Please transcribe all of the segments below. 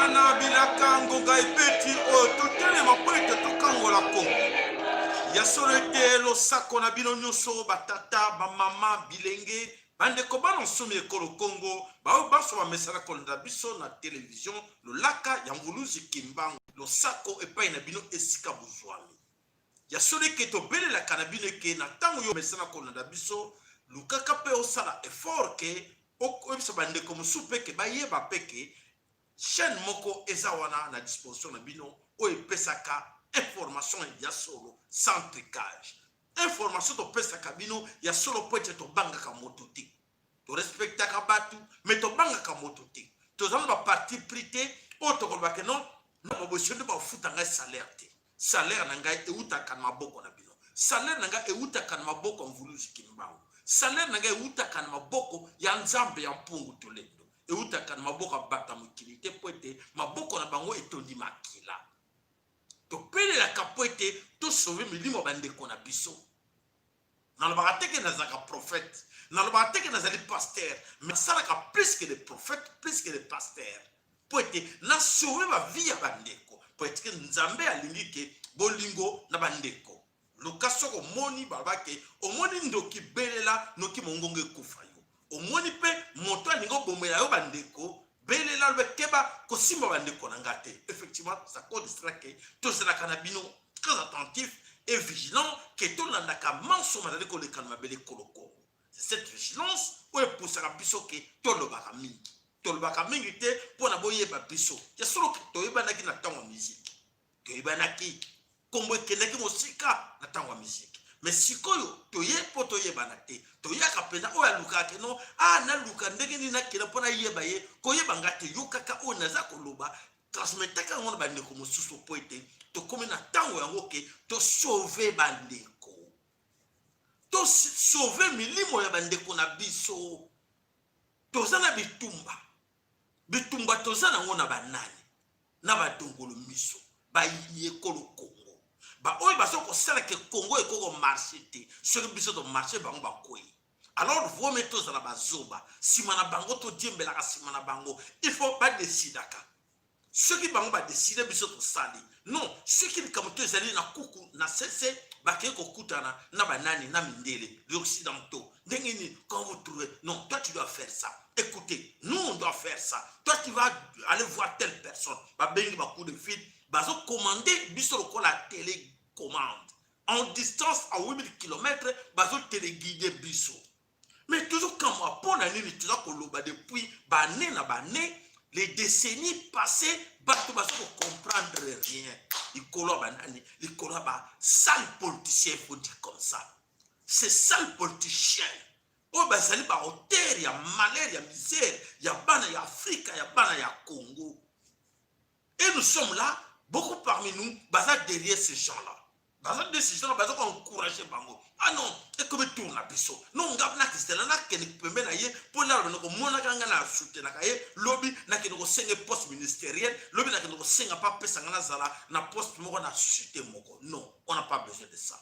Bana bilaka, ngonga ebeti oyo totelema mpo ete tokangola Kongo. Ya solo ete losako na bino nyonso, batata, bamama, bilenge, bandeko bana nsomi ekolo Kongo, baoyo banso bamesana kolanda biso na televizio lolaka ya Mvuluzi Kimbangu, losako epai na bino esika bozwami. Ya solo eke tobelelaka na bino eke na ntango yo omesana kolanda biso, lukaka mpe osala effort ke oyebisa bandeko mosusu mpe ke bayeba mpe ke chaîne moko eza wana na disposition na bino oyo epesaka information ya solo sans trucage. Information topesaka bino ya solo mpo ete tobangaka moto te, torespectaka bato mais tobangaka moto te. Toza na baparti pris te oyo tokoloba ke non, na nde bafuta ngai salaire te. Salaire na ngai eutaka na maboko na bino, salaire na ngai eutaka na maboko ya Mvuluzi Kimbangu, salaire na ngai eutaka na maboko ya Nzambe ya Mpungu Tolendo, eutaka na maboko ya bato ya mokili te, mpo ete maboko na bango etondi makila. Topelelaka mpo ete tosauve milimo ya bandeko na biso. Nalobaka te ke nazalaka prophète, nalobaka te ke nazali pasteur, mais nasalaka plus que le prophète, plus que le pasteur, mpo ete nasauve bavie ya bandeko, mpo ete Nzambe alingi ke bolingo na bandeko. Luka soki omoni baloba ke omoni ndoki, belela noki mongongo ekufa yo. Omoni mpe moto alingi obomela yo bandeko, belela, lobe keba kosimba bandeko na nga te. Effectivement, ça cause de cela ke tozalaka na bino très attentif et vigilant, ke tolandaka manso mazali koleka na mabele ekolo Kongo. C'est cette vigilance oyo epusaka biso ke tolobaka mingi. Tolobaka mingi te mpo na boyeba biso. Ya solo, toyebanaki na ntango ya miziki, toyebanaki, nkombo ekendaki mosika na ntango ya miziki, mais sikoyo toye mpo toyebana te. Toyaka mpenza oyo alukaka ke no a naluka ndenge nini nakenda mpo nayeba ye. Koyeba nga te, yo kaka oyo naza koloba, transmetaka yango na bandeko mosusu, mpo ete tokomi na ntango yango ke tosauve bandeko, tosauve milimo ya bandeko na biso. Toza na bitumba, bitumba toza nango na banani? Na badongolo miso, bayini ekolo Kongo, baoyo baza kosala ke Kongo ekoki komarche te. Soki biso tomarche, bango bakwei. Alors vome tozala bazoba nsima na bango, todiembelaka nsima na bango. Il faut badesidaka. Soki bango badeside, biso tosali. Non, soki likambo to ezali na kuku na sese, bakei kokutana na banani? Na mindele, les Occidentaux. Ndenge nini? Quand vous trouvez, non, toi tu dois faire ça, écoutez, nous on doit faire ça, toi tu vas aller voir telle personne. Babengi ba coup de fil, bazocommande biso lokola télécommande en distance à 8000 km, bazotéléguide biso. Mais toujours kamwa, mpo na nini toza koloba depuis bane na bane, les décennies passées, bato baza kocomprendre rien likolo ya banani? Likolo ya basale politicien, il faut dire comme ça, ces sales politiciens oyo bazali baauteur ya malheur, ya misère ya bana ya Afrika, ya bana ya Congo. Et nous sommes là, beaucoup parmi nous baza derrière ces gens là, baza de ces gens, baza koencourage bango. Ah non, ekomi tour na biso. Non, nga nakisela, nakende pembe na ye mpo naloba na komonaka nga na soutenaka ye. Lobi nakende kosenga poste ministériel, lobi nakende kosenga mpo apesa nga nazala na poste moko na société moko. Non, on n'a pas besoin de ça,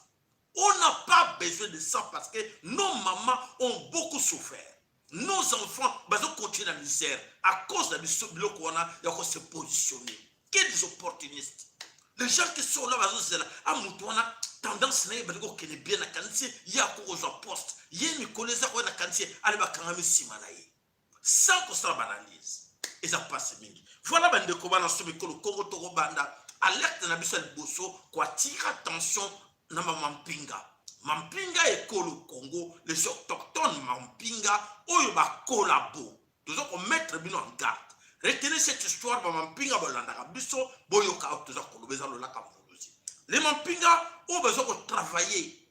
on n'a pas besoin de ça, parce que nos mamans ont beaucoup souffert, nos enfants bazo continuer na misère à cause na biso. Biloko wana ya kose positionner, que des opportunistes, les gens qui sont là, bazozela a moto wana tendance na ye bali kokende bien, nakanisi ye akokozwa poste, ye mikolo eza koya, nakanisi ye ale, bakangami nsima na ye sans kosala baanalyse. Eza mpasi mingi. Voilà, bandeko bana so mikolo Kongo, tokobanda alerte na biso ya liboso koatira attention na bamampinga, mampinga ekolo Congo, les autochtones, mampinga oyo bakolabo. Toza komettre bino en garde. Retenez cette histoire. Bamampinga balandaka biso, boyoka oyo toza koloba. Eza lolaka Mvuluzi. Les mampinga oyo baza kotravailler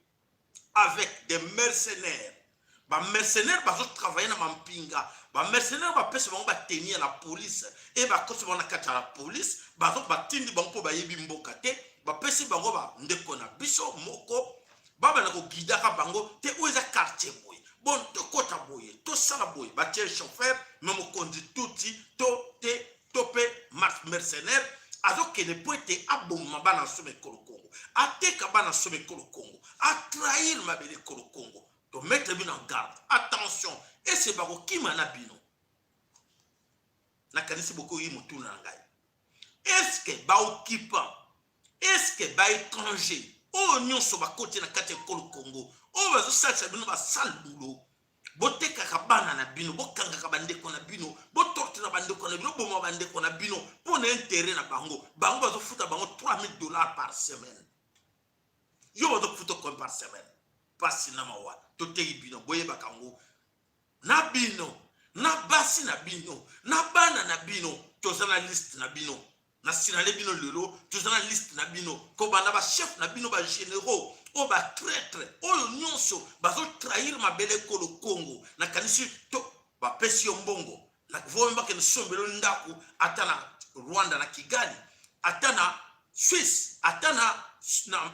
avec des mercenaires, bamercenaire bazotravaille na mampinga, bamercenaire bapesa bango bateni ya la police e bakosi bango na kati ya la police, bazo batindi bango mpo bayebi mboka te. Bapesi bango bandeko na biso moko, babanda koguidaka bango te: oyo eza quartier boye, bon, tokɔta boye, tosala boye. Batie chauffeur, me mokonzi tuti to te to mpe mercenaire azokende mpo ete aboma bana somo ekolo Kongo, ateka bana somo ekolo Kongo, atrahir mabele ekolo Kongo. Tomettre bino en garde, attention, ese bakokima na bino. Nakanisi bokoyi motuna na ngai. Est-ce que baoccupant, est-ce baétranger oyo nyonso bakoti na kati ya ekolo Congo, oyo bazosalisa bino basale boulot, botekaka bana na bino, bokangaka bandeko na bino, botortela bandeko na bino, boma bandeko na bino mpo na intérêt na bango? Bango bazofuta bango 3000 $ par semaine, yo bazofuta combien par semaine? Pasi na mawa. Toteyi bino, boyebaka yango na bino, na basi na bino, na bana na bino. Toza na liste na bino, na sinale bino lelo. Toza na liste na bino, kobanda bachef na bino, bagénéraux oyo batraître, oyo nyonso bazotrahir mabele ekolo Congo. Nakanisi to bapesi yo mbongo, vomi bakende sombelo ndako, ata na Rwanda, na Kigali, ata na Suisse, ata na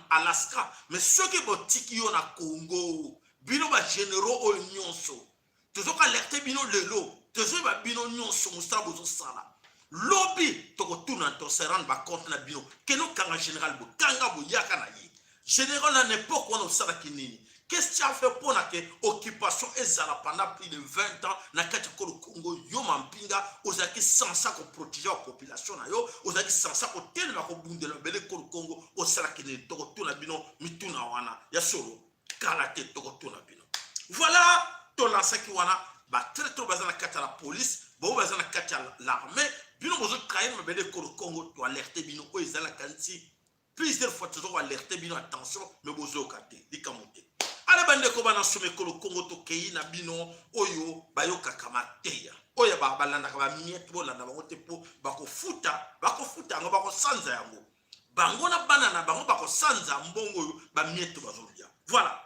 Alaska. Mais soki botiki yo na Congo, bino bagénéraux oyo nyonso, tozokoalerte bino lelo. Tozoyeba bino nyonso mosala bozosala. Lobi tokotuna, tose rendre bacompte na bino. Kende okanga général, bokanga, boyaka na ye. Général, na époque wana osalaki nini? Qu'est-ce que tu as fait mpona ke occupation ezala pendant plus de 20 ans na kati ya ekolo Congo? Yo mampinga ozalaki censé koprotéger bapopulation na yo, ozalaki censé kotelema, kobundela mabele ekolo Congo. Osalaki nini? Tokotuna bino mituna wana ya solo kala te, tokotuna bino. Voilà, tolansaki wana batraître oyo baza na kati ya la police, bao baza na kati ya l'armée. Bino bozotrahir mabele ekolo Congo, toalerte bino. Oyo ezalaka nti plusieurs fois tozokoalerte bino, attention, mais bozoyoka te, likambo te. Ale bandeko bana soma ekolo Kongo, tokei na bino oyo bayokaka mateya, oyo balandaka bamiete, bolanda bango te, mpo bakofuta, bakofuta yango, bakosanza yango, bango na bana na bango bakosanza mbongo oyo bamiete bazolia. Voilà,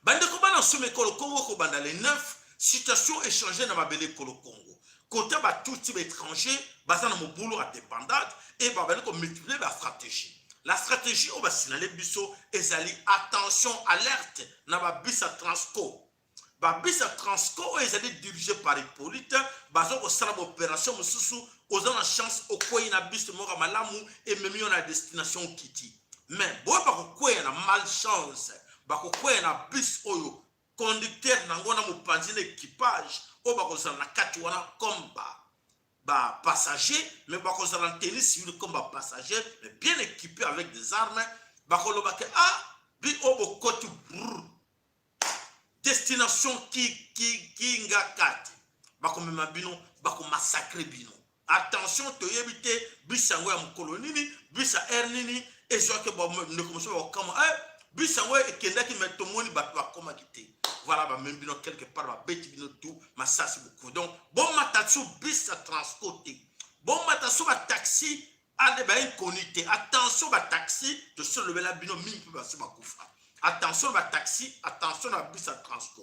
bandeko bana soma ekolo Kongo, kobanda le 9, situation echanger na mabele ekolo Kongo. Kota batuti baétranger baza na mobulu indépendante e babandi komultiplier bastratégie. La stratégie oyo basinale biso ezali: attention, alerte na babus ya Transco. Babus ya Transco oyo ezali dirigé par Hippolyte baza kosala baopération mosusu. Oza na chance, okwei na bus moko ya malamu, ememi yo na destination, okiti. Mais boyo bakokweya na malchance, bakokweya na bus oyo conducteur nango na mopanzi na équipage oyo bakozala na kati wana comme ba passager, mais bakozala na tenue civile comme bapassager, mais bien équipé avec des armes. Bakoloba ke ah, bi oyo bokoti brr, destination kinga kati, bakomema bino, bakomassacrer bino. Attention, toyebi te bus yango ya mokolo nini, bus ya heure nini ezwaki. Ndeko mosusu bakokama eh, bus yango ekendaki, mais tomoni bato bakomaki te. Voilà, bamemi bino quelque part, babeti bino tout masasi beaucoup. Donc bomata so bus ya Transco te, bomata so bataxi ale bainkoni te. Attention, bataxi, tosolobela bino mingi mpe baso bakufa. Attention bataxi, attention na bus ya Transco,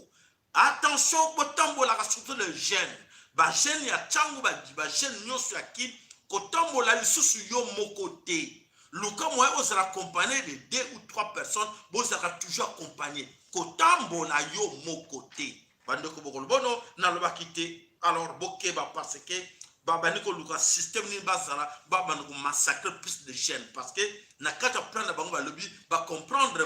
attention. Botambolaka, surtout les jeunes, bajeune ya ntango, bajeune nyonso ya Kini, kotambola lisusu yo moko te. Luka moyen ozala accompagné de deux ou trois personnes, bozalaka toujours accompagné. Kotambola yo moko te. Bandeko bokolo bono nalobaki te. Alors bokeba, parce que babandi koluka système nini bazala babanda komassacre plus de jeunes, parce que na kati ya plan na bango balobi bacomprendre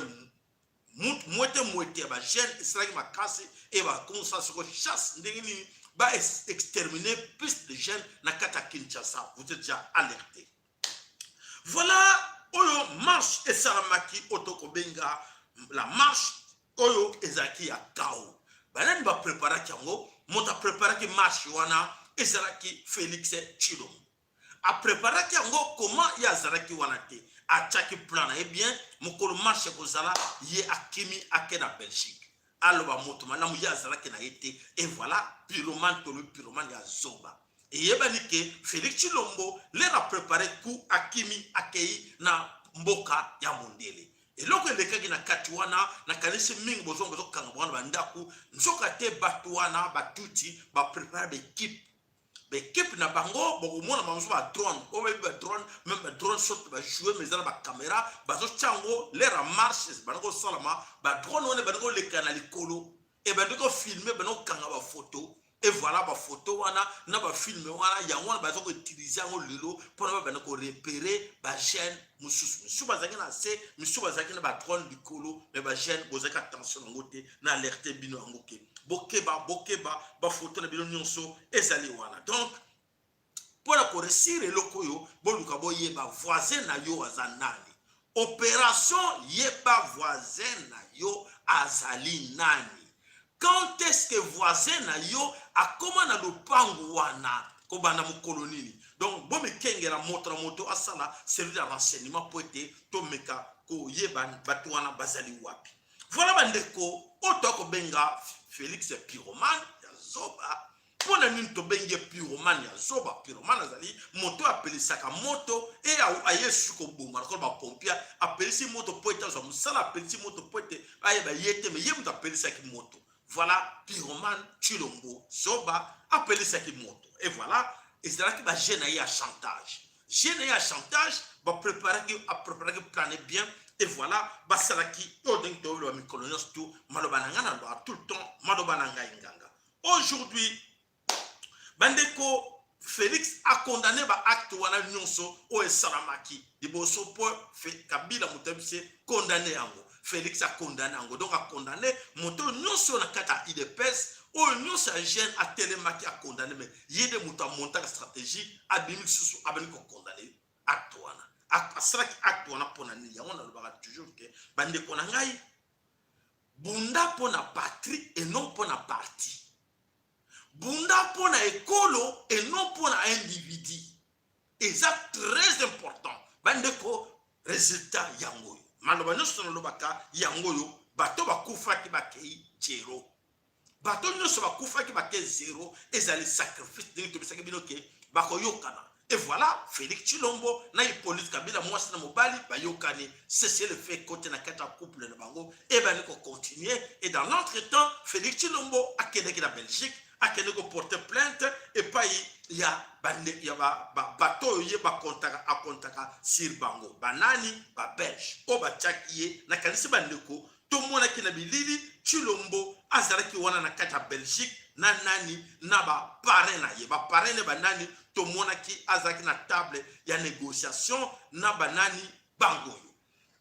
mwete mwete ya bajeune esalaki makasi e bakosala soko chasse ndenge nini baexterminer plus de jeunes na kati ya Kinshasa. Vous êtes déjà alerté. Voilà, oyo marche esalamaki, oyo tokobenga la marche oyo ezalaki ya kao. Banani bapreparaki yango? Moto apreparaki marche wana ezalaki Félix Tshilombo. Apreparaki yango comment? Ye azalaki wana te, atiaki plan na ye bien. Mokolo marche ekozala, ye akimi, ake na Belgique. Aloba moto malamu, ye azalaki na ye te. Et voilà, pyromane, tolobi pyromane ya zoba. Eyebani ke Félix Tshilombo lere aprépare coup, akimi, akei na mboka ya mondele. Eloko elekaki na kati wana, nakanisi mingi bozonga, bozokanga bango na bandako. Nzoka te, bato wana batuti baprépare baéquipe, baéquipe na bango. Bokomona bango badrone oyo bayebi badrone, même badrone soki bajoue, mais eza na bacaméra, bazotia yango. L'heure ya marche bandi kosalama, badrone wana ebandi koleka na likolo, ebandi kofilmer, ebandi kokanga bafoto. Et voilà, bafoto wana na bafilm wana, yango wana baza koutiliser yango lelo mpona babanda korepérer bajeune mosusu. Misusu bazalaki na se, misusu bazalaki na badrone likolo. Mais bajeune, bozalaki attention yango te. Na alerte bino yango ke bokeba, bokeba, bafoto na bino nyonso ezali wana. Donc Mpo na koresire eloko oyo, boluka boyeba voisin na yo aza nani. Opération yeba voisin na yo azali nani. Quand est-ce que voisin na yo akoma na lopango wana, kobanda mokolo nini? Donc bomikengela, moto na moto asala service ya renseignement mpo ete tomeka koyeba bato wana bazali wapi. Voilà, bandeko, oyo tokobenga Félix pyromane ya zoba. Mpo na nini tobengi ye pyromane ya zoba? Pyromane azali moto apelisaka moto e aye susu koboma lokola bapompier. Apelisi moto mpo ete azwa mosala, apelisi moto mpo ete ayeba ye te, mais ye moto apelisaki moto. Voilà, pyromane Tshilombo zoba apelisaki moto. Et voilà, ezalaki bajeu na ye ya chantage, jeu na ye ya chantage. Bapreparaki, apreparaki plan bien. Et voilà, basalaki oyo ndenge toyoloba mikolo nyonso tu. Maloba na ngai, nalobaka tout le temps maloba na ngai nganga. Aujourd'hui, bandeko, Félix acondamné baacte wana nyonso oyo esalamaki liboso, mpo Kabila moto ayebisi condamné yango. Félix acondamné yango, donc acondamné moto oyo nyonso na kati ya UDPS, oyo nyonso ya jeune atelemaki, acondamné. Mais ye nde moto amontaka stratégie, abimi lisusu, abandi kocondamner acte wana. Asalaki acte wana mpo na nini? Yango nalobaka toujours ke, bandeko na ngai, bunda mpo na patrie et non mpo na parti, bunda mpo na ekolo et non mpo na individu. Eza très important, bandeko. Résultat yango oyo, maloba nyonso nalobaka yango oyo. Bato bakufaki bakei zero, bato nyonso bakufaki bake zero. Ezali sacrifice ndenge tobisaki bino ke bakoyokana. Et voilà, Félix Tshilombo na Hippolyte Kabila, mwasi na mobali, bayokani. Cessez-le-feu côté na kati ya couple na bango ebandi kocontinue. Et dans l'entretemps, Félix Tshilombo akendaki na Belgique, akende koporter plainte epai ya bato oyo ye bakontaka, akontaka sur bango. Banani? Babelge oyo batiaki ye. Nakanisi, bandeko, tomonaki na bilili, Tshilombo azalaki wana na kati ya Belgique na nani? Na baparrain na ye. Baparrain ne banani? Tomonaki azalaki na table ya négociation na banani? Bango oyo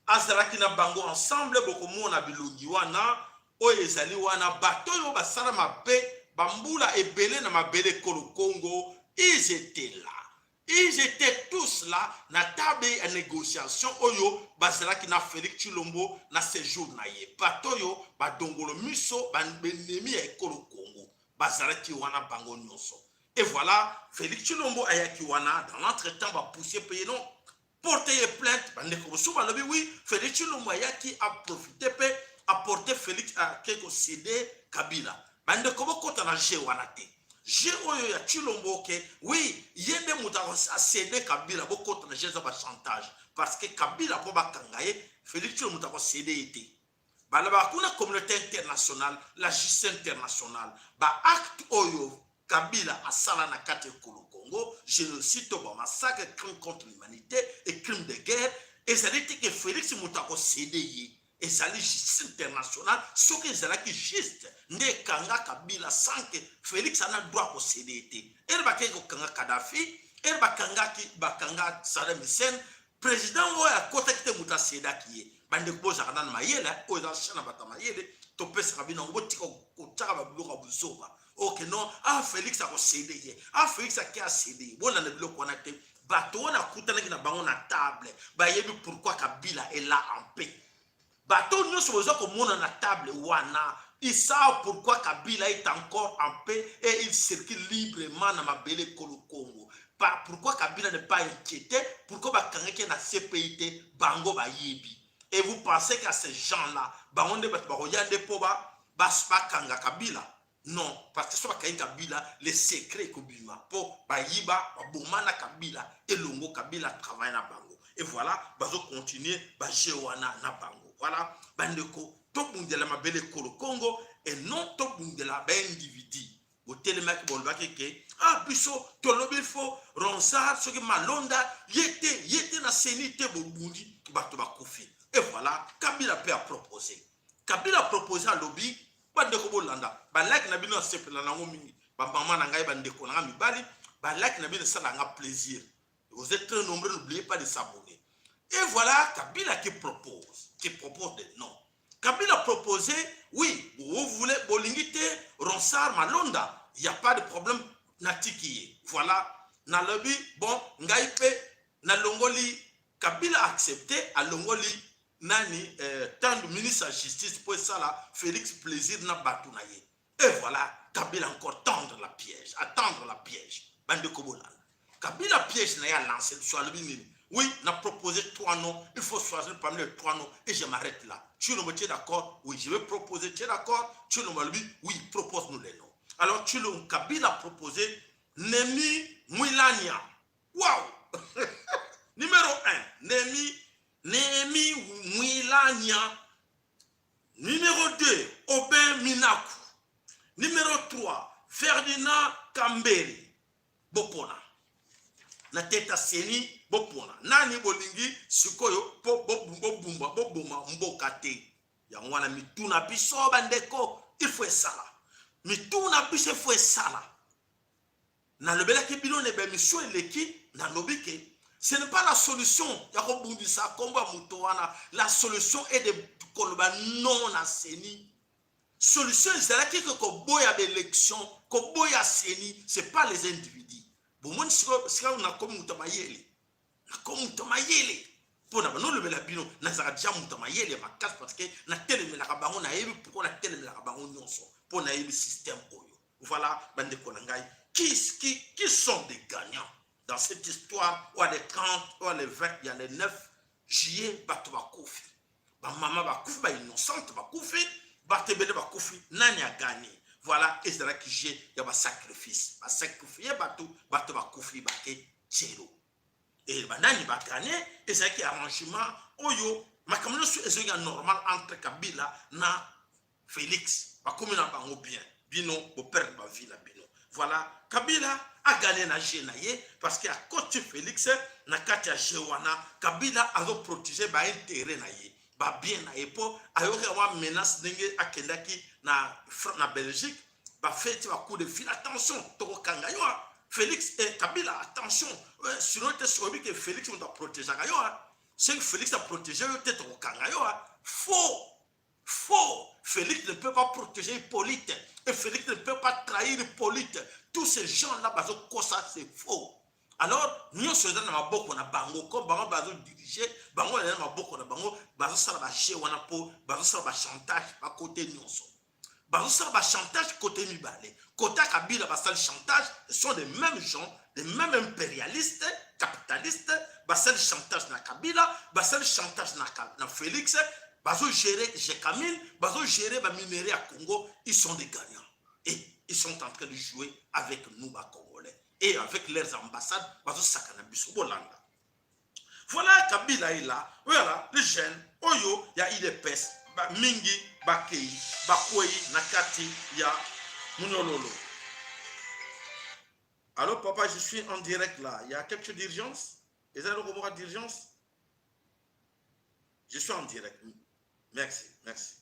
azalaki na bango ensemble. Bokomona bilongi wana oyo ezali wana, bato oyo basala mabe bambula ebele na mabele ekolo Congo. Ils étaient là, ils étaient tous là na table ya négociation oyo bazalaki na Félix Tshilombo na séjour na ye. Bato oyo badongolo miso, baennemi ya ekolo Congo, bazalaki wana bango nyonso. Et voilà, Félix Tshilombo ayaki wana. Dans l'entretemps, bapousse mpe ye non porte ye plainte. Bandeko mosusu balobi: oui, Félix Tshilombo ayaki, aprofite mpe aporte, Félix ake kocéder Kabila. Bandeko, bokɔta na jeu wana te, jeu oyo ya Tshilombo ke oui, ye nde moto acéder Kabila. Bokɔta na jeu eza bachantage, parce que Kabila, mpo bakanga ye, Félix Tshilombo moto akocéder ye te. Balobaka kuna communauté internationale, la justice internationale. Baacte oyo Kabila asala na kati ekolo Congo, génocide to bamassacre, crime contre l'humanité et crime de guerre, ezali te ke Félix moto akocéder ye, ezali justice internationale. Soki ezalaki juste nde ekanga Kabila sans que Félix ana droit kocéder te. Ere bakeki kokanga Kadafi, ere bakangaki, bakanga Saddam Hussein, président oyo akɔtaki te moto acédaki ye. Bandeko, bozalaka nano mayele. Oyo eza chaîne na bato ya mayele, topesaka bino yango. Botika kotiaka babiloko ya buzoba. Ok, non, ah, Félix akocéder ye, ah, Félix ake acéder ye. Bolanda biloko wana te. Bato wana akutanaki na bango na table, bayebi pourquoi Kabila est là en paix. Bato nyonso boza komona na table wana, ils savent pourquoi Kabila est encore en paix et il circule librement na mabele ekolo Congo. Pourquoi Kabila n'est pas inquiété? Pourquoi bakangaki na CPI te? Bango bayebi. Et vous pensez qu'à ces gens-là, bango nde bato bakoya nde mpo bakanga Kabila? Non, parce que so bakangi Kabila, le secret ekobima, mpo bayiba, baboma na Kabila elongo. Kabila travaille na bango. Et voilà, bazocontinue bajeu wana na bango. Voilà, bandeko, tobundela mabele ekolo Congo et non tobundela baindividu. Botelemaki, bolobaki ke ah, biso tolobi fo Ronsard soki Malonda ye te, ye te na CENI te. Bobundi, bato bakufi. Et voilà, Kabila mpe aproposé, Kabila aproposé, alobi: bandeko, bolanda balike na bino, asepela nango mingi. Bamama na ngai, bandeko na ngai mibali, balike na bino esalanga plaisir. Vous êtes très nombreux, n'oubliez pas de s'abonner. Et voilà Kabila qui propose des noms. Kabila proposé: oui, vous voulez bolingi te Ronsard Malonda, il n'y a pas de problème, natiki ye. Voilà. Nalobi bon, ngai mpe nalongoli Kabila, accepté, alongoli nani, Tandu, ministre ya justice, mpo esala Félix plaisir na bato na ye. Et voilà, Kabila encore tendre la piège, attendre la piège. Bandeko, bolanda Kabila, piège na ye alancé biso. Alobi nini? Oui, na proposé trois noms, il faut choisir parmi les trois noms et je m'arrête là. Tshilombo, tu es d'accord? Oui, je vais proposer. Tu es d'accord? Tshilombo alobi oui, propose nous les noms. Alors Tshilombo, Kabila a proposé Néhémie Mwilanya. Wow. Numéro 1, Néhémie Mwilanya. Numéro 2, Aubin Minaku. Numéro 3, Ferdinand Kambere. Bopona na teta CENI, bopona nani bolingi sikoyo mpo bobumba boboma mboka te. Yango wana mituna biso, bandeko, il faut esala mituna biso, il faut esala. Nalobelaki bino na baémission eleki, nalobi ke ce n'est pas la solution ya kobundisa nkombo ya moto wana. La solution est de koloba non na CENI. Solution ezalaki ke koboya baélection, koboya CENI, c'est pas les individus. Bomoni sika nakomi moto mayele, nakomi moto mayele mpo na banolobela bino. Nazalaka déjà moto mayele ya makasi parce que natelemelaka bango. Nayebi pourquoi natelemelaka bango nyonso, mpo nayebi système oyo. Voilà, bandeko na ngai, qui sont des gagnants dans cette histoire? Oyo les 30, oyo les 20, ya le 9 juillet, bato bakufi, bamama bakufi, bainnocente bakufi, bato ebele bakufi. Nani agagné? Voilà, ezalaki jeu ya basacrifice, basacrifie bato, bato bakufi, bake tielo e banani bagagné? Ezalaki arrangement oyo, makambo nyonso ezalaki ya normal entre Kabila na Félix. Bakomi na bango bien, bino boperdre bavie na bino. Voilà, Kabila agagné na jeu na ye parce que akoti Félix na kati ya jeu wana. Kabila azoprotéger baintérêt na ye, babien na ye, mpo ayoki yango menace ndenge akendaki na Belgique, bafeti bacoup de fil: "Attention, tokokanga yo Félix, eh, Kabila, attention, eh, sinon te soki ke Félix moto aprotégeaka yo, soki Félix aprotege yo te, tokokanga yo." Faux, faux. Félix ne peut pas protéger Hippolyte et Félix ne peut pas trahir Hippolyte. Tous ces gens là bazokosa, c'est faux. Alors nyonso eza na maboko na bango. Comme bango bazodirige, bango eza na maboko na bango, bazosala bajeu wana mpo bazosala bachantage bakote nyonso, bazosala bachantage côté mibale. Côté ya Kabila basali chantage, ce sont les mêmes gens, les mêmes impérialistes capitalistes. Basali chantage na Kabila, basali chantage na Félix, bazogérer Gécamines, bazogérer baminerai ya Congo. Ils sont des gagnants et ils sont en train de jouer avec nous bacongolais et avec leurs ambassades. Bazosaka na biso. Bolanda, voilà, Kabila est là. Voilà les jeunes oyo ya UDPS ba, mingi bakei, bakwei na kati ya munyololo. Allo papa, je suis en direct là, il y a quelque chose d'urgence? Eza eloko moko d'urgence, je suis en direct. Merci, merci.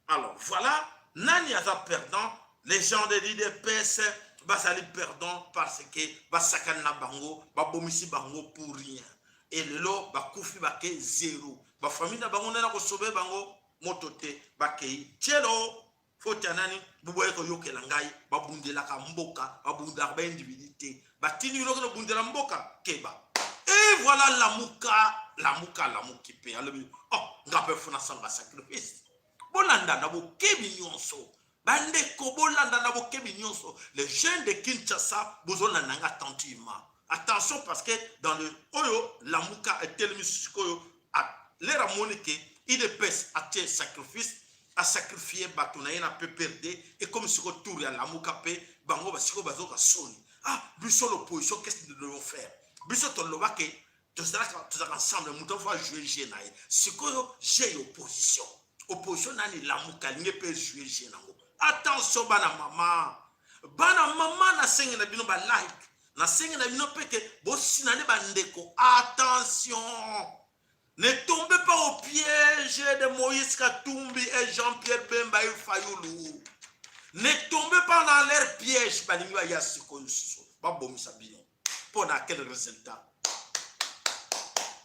Alors voilà, nani aza perdant? Les gens de l'UDPS bazali perdant parce que basakani na bango, babomisi bango pour rien et lelo bakufi, bake zéro. Bafamille na bango nde na kosobe bango moto te, bakei tielo. Faute ya nani? Boboye koyokela ngai. Babundelaka mboka, babundelaka baindividu te. Batindi biloko nobundela mboka, keba. Et voilà, Lamuka, Lamuka, Lamuki mpe alobi: "Oh, nga mpe faut nasala basacrifice." Bolanda na bokebi nyonso, bandeko, bolanda na bokebi nyonso. Les jeunes de Kinshasa, bozolanda nga attentivement. Attention, parce que dans le oyo Lamuka etelemi sikoyo, lere amoni ke UDPS atie sacrifice, asacrifie bato na ye na PPRD, ekomi sikoyo tour ya Lamuka mpe. Bango basikoyo bazoka soni. Ah, biso l'opposition, qu'est-ce que nous devons faire? Biso toloba ke tozalaka ensemble, moto faut ajouer jeu na ye. Sikoyo jeu ya opposition, opposition nani? Lamuka alingi mpe jouer jeu nango. Attention, bana mama, bana mama, nasengi na bino balike, nasengi na bino mpe ke bosina nde bandeko. Attention, ne tombez pas au piège de Moïse Katumbi et Jean-Pierre Bemba et Fayulu. Ne tombez pas dans leur piège. Balingi baya sikoyo lisusu babomisa bino mpo na quel résultat?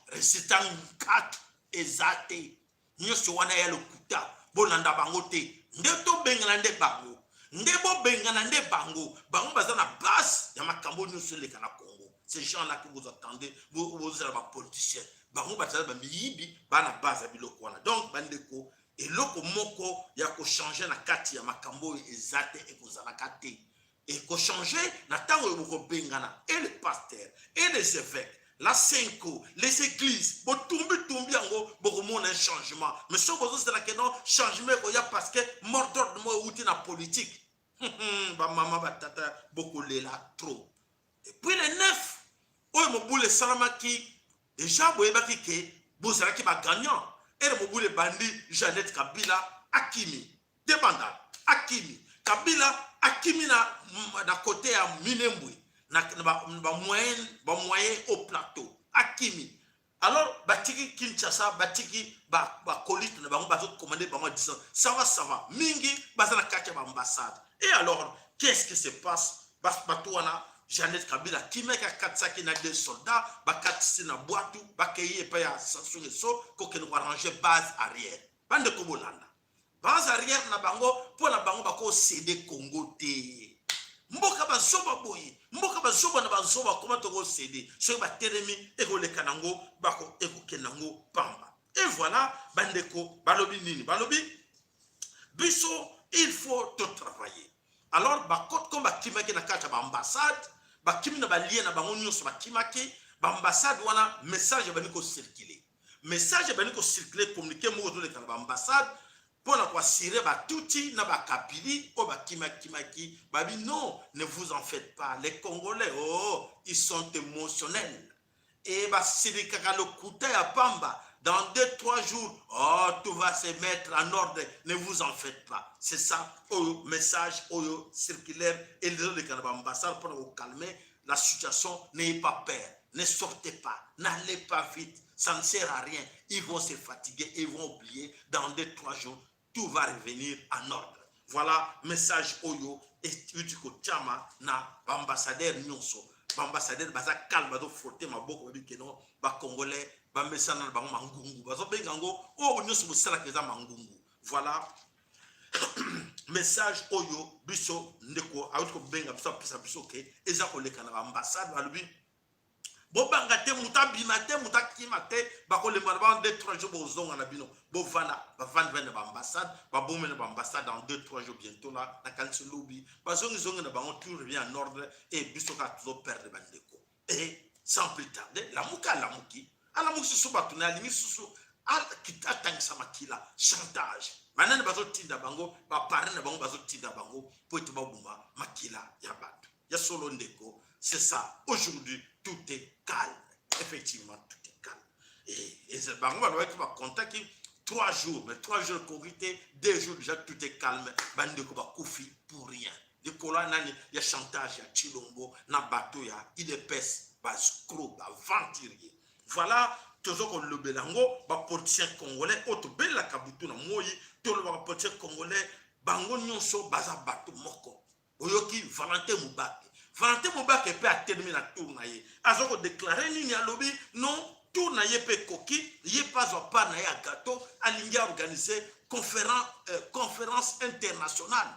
Résultat nkatu eza te. Nyonso wana ya lokuta, bolanda bango te. Nde tobengana nde bango, nde bobengana nde bango. Bango baza na base ya makambo nyonso eleka na Congo. Ces gens là que vous attendez, bozala bapoliticien, bango bazala bamiyibi, bana base ya biloko wana. Donc bandeko, eloko moko ya kochanger na kati ya makambo oyo eza te, ekozalaka te. Ekochanger na ntango oyo bokobengana et le pasteur et les évêques, la CENCO, les églises, botumbi-tumbi yango, bokomona un changement. Mais soki bozozela ke non, changement ekoya parce que mot d'ordre moko euti na politique, bamama, batata, bokolela trop. Et puis le 9 oyo mobulu esalamaki déjà, boyebaki ke bozalaki bagagnant. Ere mobulu ebandi, Jeannette Kabila akimi debanda, akimi Kabila, akimi na côté ya Minembwe, na bamoyen ba bamoyen au plateau, akimi. Alors batiki Kinshasa, batiki bakolite na bango, bazocommande bango à distance. Ça va, ça va mingi, baza na kati ya baambassade. Et alors, qu'est-ce qui se passe? Bato wana, Jeannette Kabila akimaki, akatisaki na deux soldats, bakatisi na bwatu, bakei epai ya Sassou Nguesso kokende koarranger base arrière. Bandeko, bolanda base arrière na bango. Mpo na bango, bakocéder Congo te. Mboka bazoba boye, mboka bazoba na bazoba, koma tokocéder? Soki batelemi, ekoleka nango, ekokende nango pamba. Et voilà, bandeko, balobi nini? Balobi biso, il faut totravailler. Alors bakote, comme bakimaki na kati ya baambassade, bakimi na balie na bango nyonso, bakimaki baambassade wana. Message ebandi kocirculer, message ebandi kocirculer, communiqué moko toleka na baambassade mpona koassurer batuti na bakabili oyo bakimakimaki. Babi: "Non, ne vous en faites pas, les Congolais, oh, ils sont émotionnels e basilikaka lokuta ya pamba. Dans 2, 3 jours, oh, tout va se mettre en ordre, ne vous en faites pas." C'est ça oyo message oyo circulaire elezoleka na baambassade mpona kocalmer la situation. N'ayez pas peur, ne sortez pas, n'allez pas vite, ça ne sert à rien. Ils vont se fatiguer et ils vont oublier. Dans 2, 3 jours, tout va revenir en ordre. Voilà message oyo euti kotiama na baambassadeur nyonso. Baambassadeur baza calme, bazofrotter maboko, babi ke non, bacongolais bamesana na bango mangungu, bazobenga yango oyo nyonso bosalaka eza mangungu. Voilà message oyo biso ndeko auti kobenga biso, apesa biso ke eza koleka na baambassade. Balobi bobanga te, moto abima te, moto akima te, bakolemba na bango. 2, 3 jours, bozonga na bino, bovanda. Bavandi bani na baambassade, babomi na baambassade. En 2, 3 jours, bientôt là, nakanisi lobi, bazongizongi na bango, tout revient en ordre. E biso kaka tozoperdre bandeko. Et sans plus tarder, Lamuka alamuki, alamuki susu bato na alingi susu atangisa makila. Chantage, banani bazotinda bango? Baparrain na bango bazotinda bango mpo ete baboma makila ya bato ya solo. Ndeko, c'est ça. Aujourd'hui, tout est calme. Effectivement, tout est calme. Et bango balobaki, bakontaki 3 jours, mais 3 jours ekoki te. 2 jours déjà, tout est calme. Bandeko bakufi pour rien, likolo ya nani? Ya chantage ya Tshilombo na bato ya UDPS, baescrocs, baaventurier. Voilà, toza kolobela yango. Bapoliticien congolais oyo tobelelaka butu na moi, tolobaka politicien congolais, bango nyonso baza bato moko. Oyoki Valentin Mubake? Valentin Mubake mpe atelemi na tour na ye, aza kodéclarer nini? Alobi non, tour na ye mpe ekoki, ye mpe azwa part na ye ya gâteau. Alingi aorganiser conférence internationale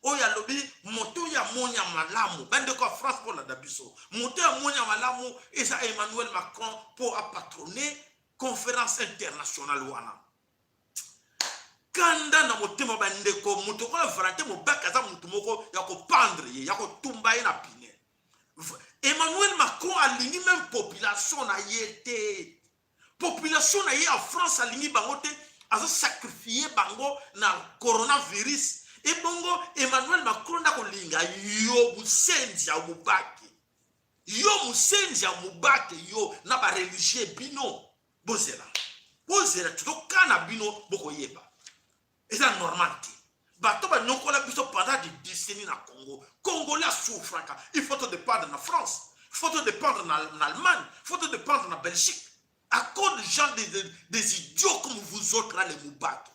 oyo alobi moto ya monya malamu. Bandeko ya France, mpo biso, moto ya monya malamu eza Emmanuel Macron mpo apatronner conférence internationale wana. Kanda na motema, bandeko. Moto okola Valentin Mubake aza motu moko ya kopendre ye, ya kotumba ye na pine. Emmanuel Macron alingi même population na ye te. Population na ye ya France, alingi bango te, azosacrifier bango na coronavirus. Ebongo Emmanuel Macron nda kolinga yo, mosenzi ya Mubake? Yo mosenzi ya Mubake, yo na bareligieux bino, bozela, bozela, tozokana bino, bokoyeba. Eza normal te. Bato banyokola biso pendant des décennies na Congo. Congolais asouffraka. Il faut todépendre na France, il faut todépendre na Allemagne, il faut todépendre na Belgique à cause de gens, des idiots comme vous autres là, les Mubake.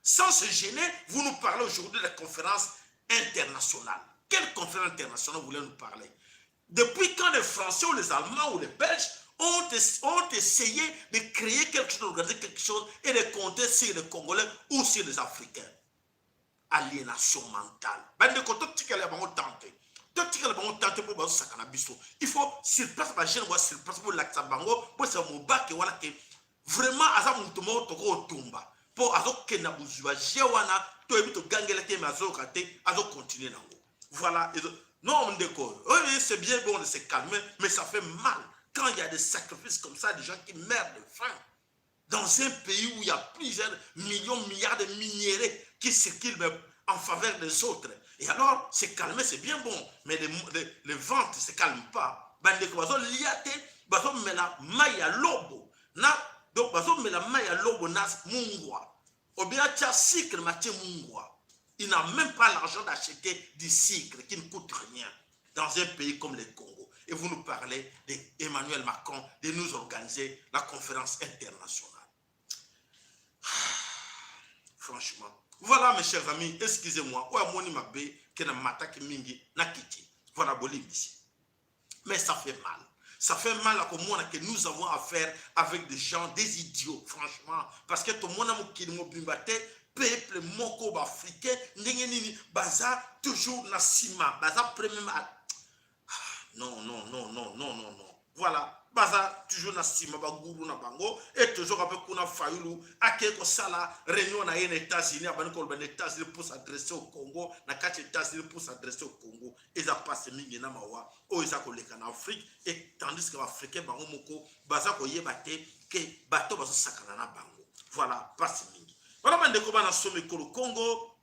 Sans se gêner, vous nous parlez aujourd'hui de la conférence internationale. Quelle conférence internationale vous voulez nous parler? Depuis quand les Français ou les Allemands ou les Belges ont essayé de créer quelque chose, d'organiser quelque chose et de compter sur les Congolais ou sur les Africains? Aliénation mentale. Bandeko, totikala bango tante. Totikala bango temps te mpo bazosaka na biso. Il faut sur place, bajeune boya sur place, bolakisa bango, bosala mobake wana ke vraiment aza moto moko tokotumba mpo azokenda bozwi baje wana. Toyebi, togangelaki ye, me azoyoka te, azocontinue nango. Voilà. Non, ndeko, oui, c'est bien bon de se calmer, mais ça fait mal quand il y a des sacrifices comme ça, des gens qui meurent de faim dans un pays où il y a plusieurs millions, milliards de minéraux qui circulent en faveur des autres. Et alors, se calmer, c'est bien bon, mais les ventres ne se calment pas. Bandeko bazolia te, bazomela mai ya lobo na, donc bazomela mai ya lobo na mungwa, ou bien atia sucre, matie mungwa. Il n'a même pas l'argent d'acheter du sucre qui ne coûte rien dans un pays comme le Congo. Et vous nous parlez d'Emmanuel Macron de nous organiser la conférence internationale. Franchement, voilà, mes chers amis, excusez-moi, oyo amoni mabe ke na mataki mingi na kiti. Voilà, bolimbisi, mais ça fait mal. Ça fait mal à komona que nous avons affaire avec des gens, des idiots, franchement. Parce que tomona mokili mobimba te, peuple moko baafricain ndenge nini baza toujours na nsima, baza premier. Non, non, non, non, non, non, non. Voilà, baza toujours na nsima, baguru na bango. E tozoka mpe kuna, Fayulu akei kosala réunion na ye na États-Unis, abandi koloba na États-Unis pour s'adresser au Congo, na kati ya États-Unis pour s'adresser au Congo. Eza mpasi mingi na mawa oyo eza koleka na Afrique, et tandis que baafricain bango moko baza koyeba te ke bato bazosakana na bango. Voilà, mpasi mingi. Voilà, bandeko bana so mikolo Congo.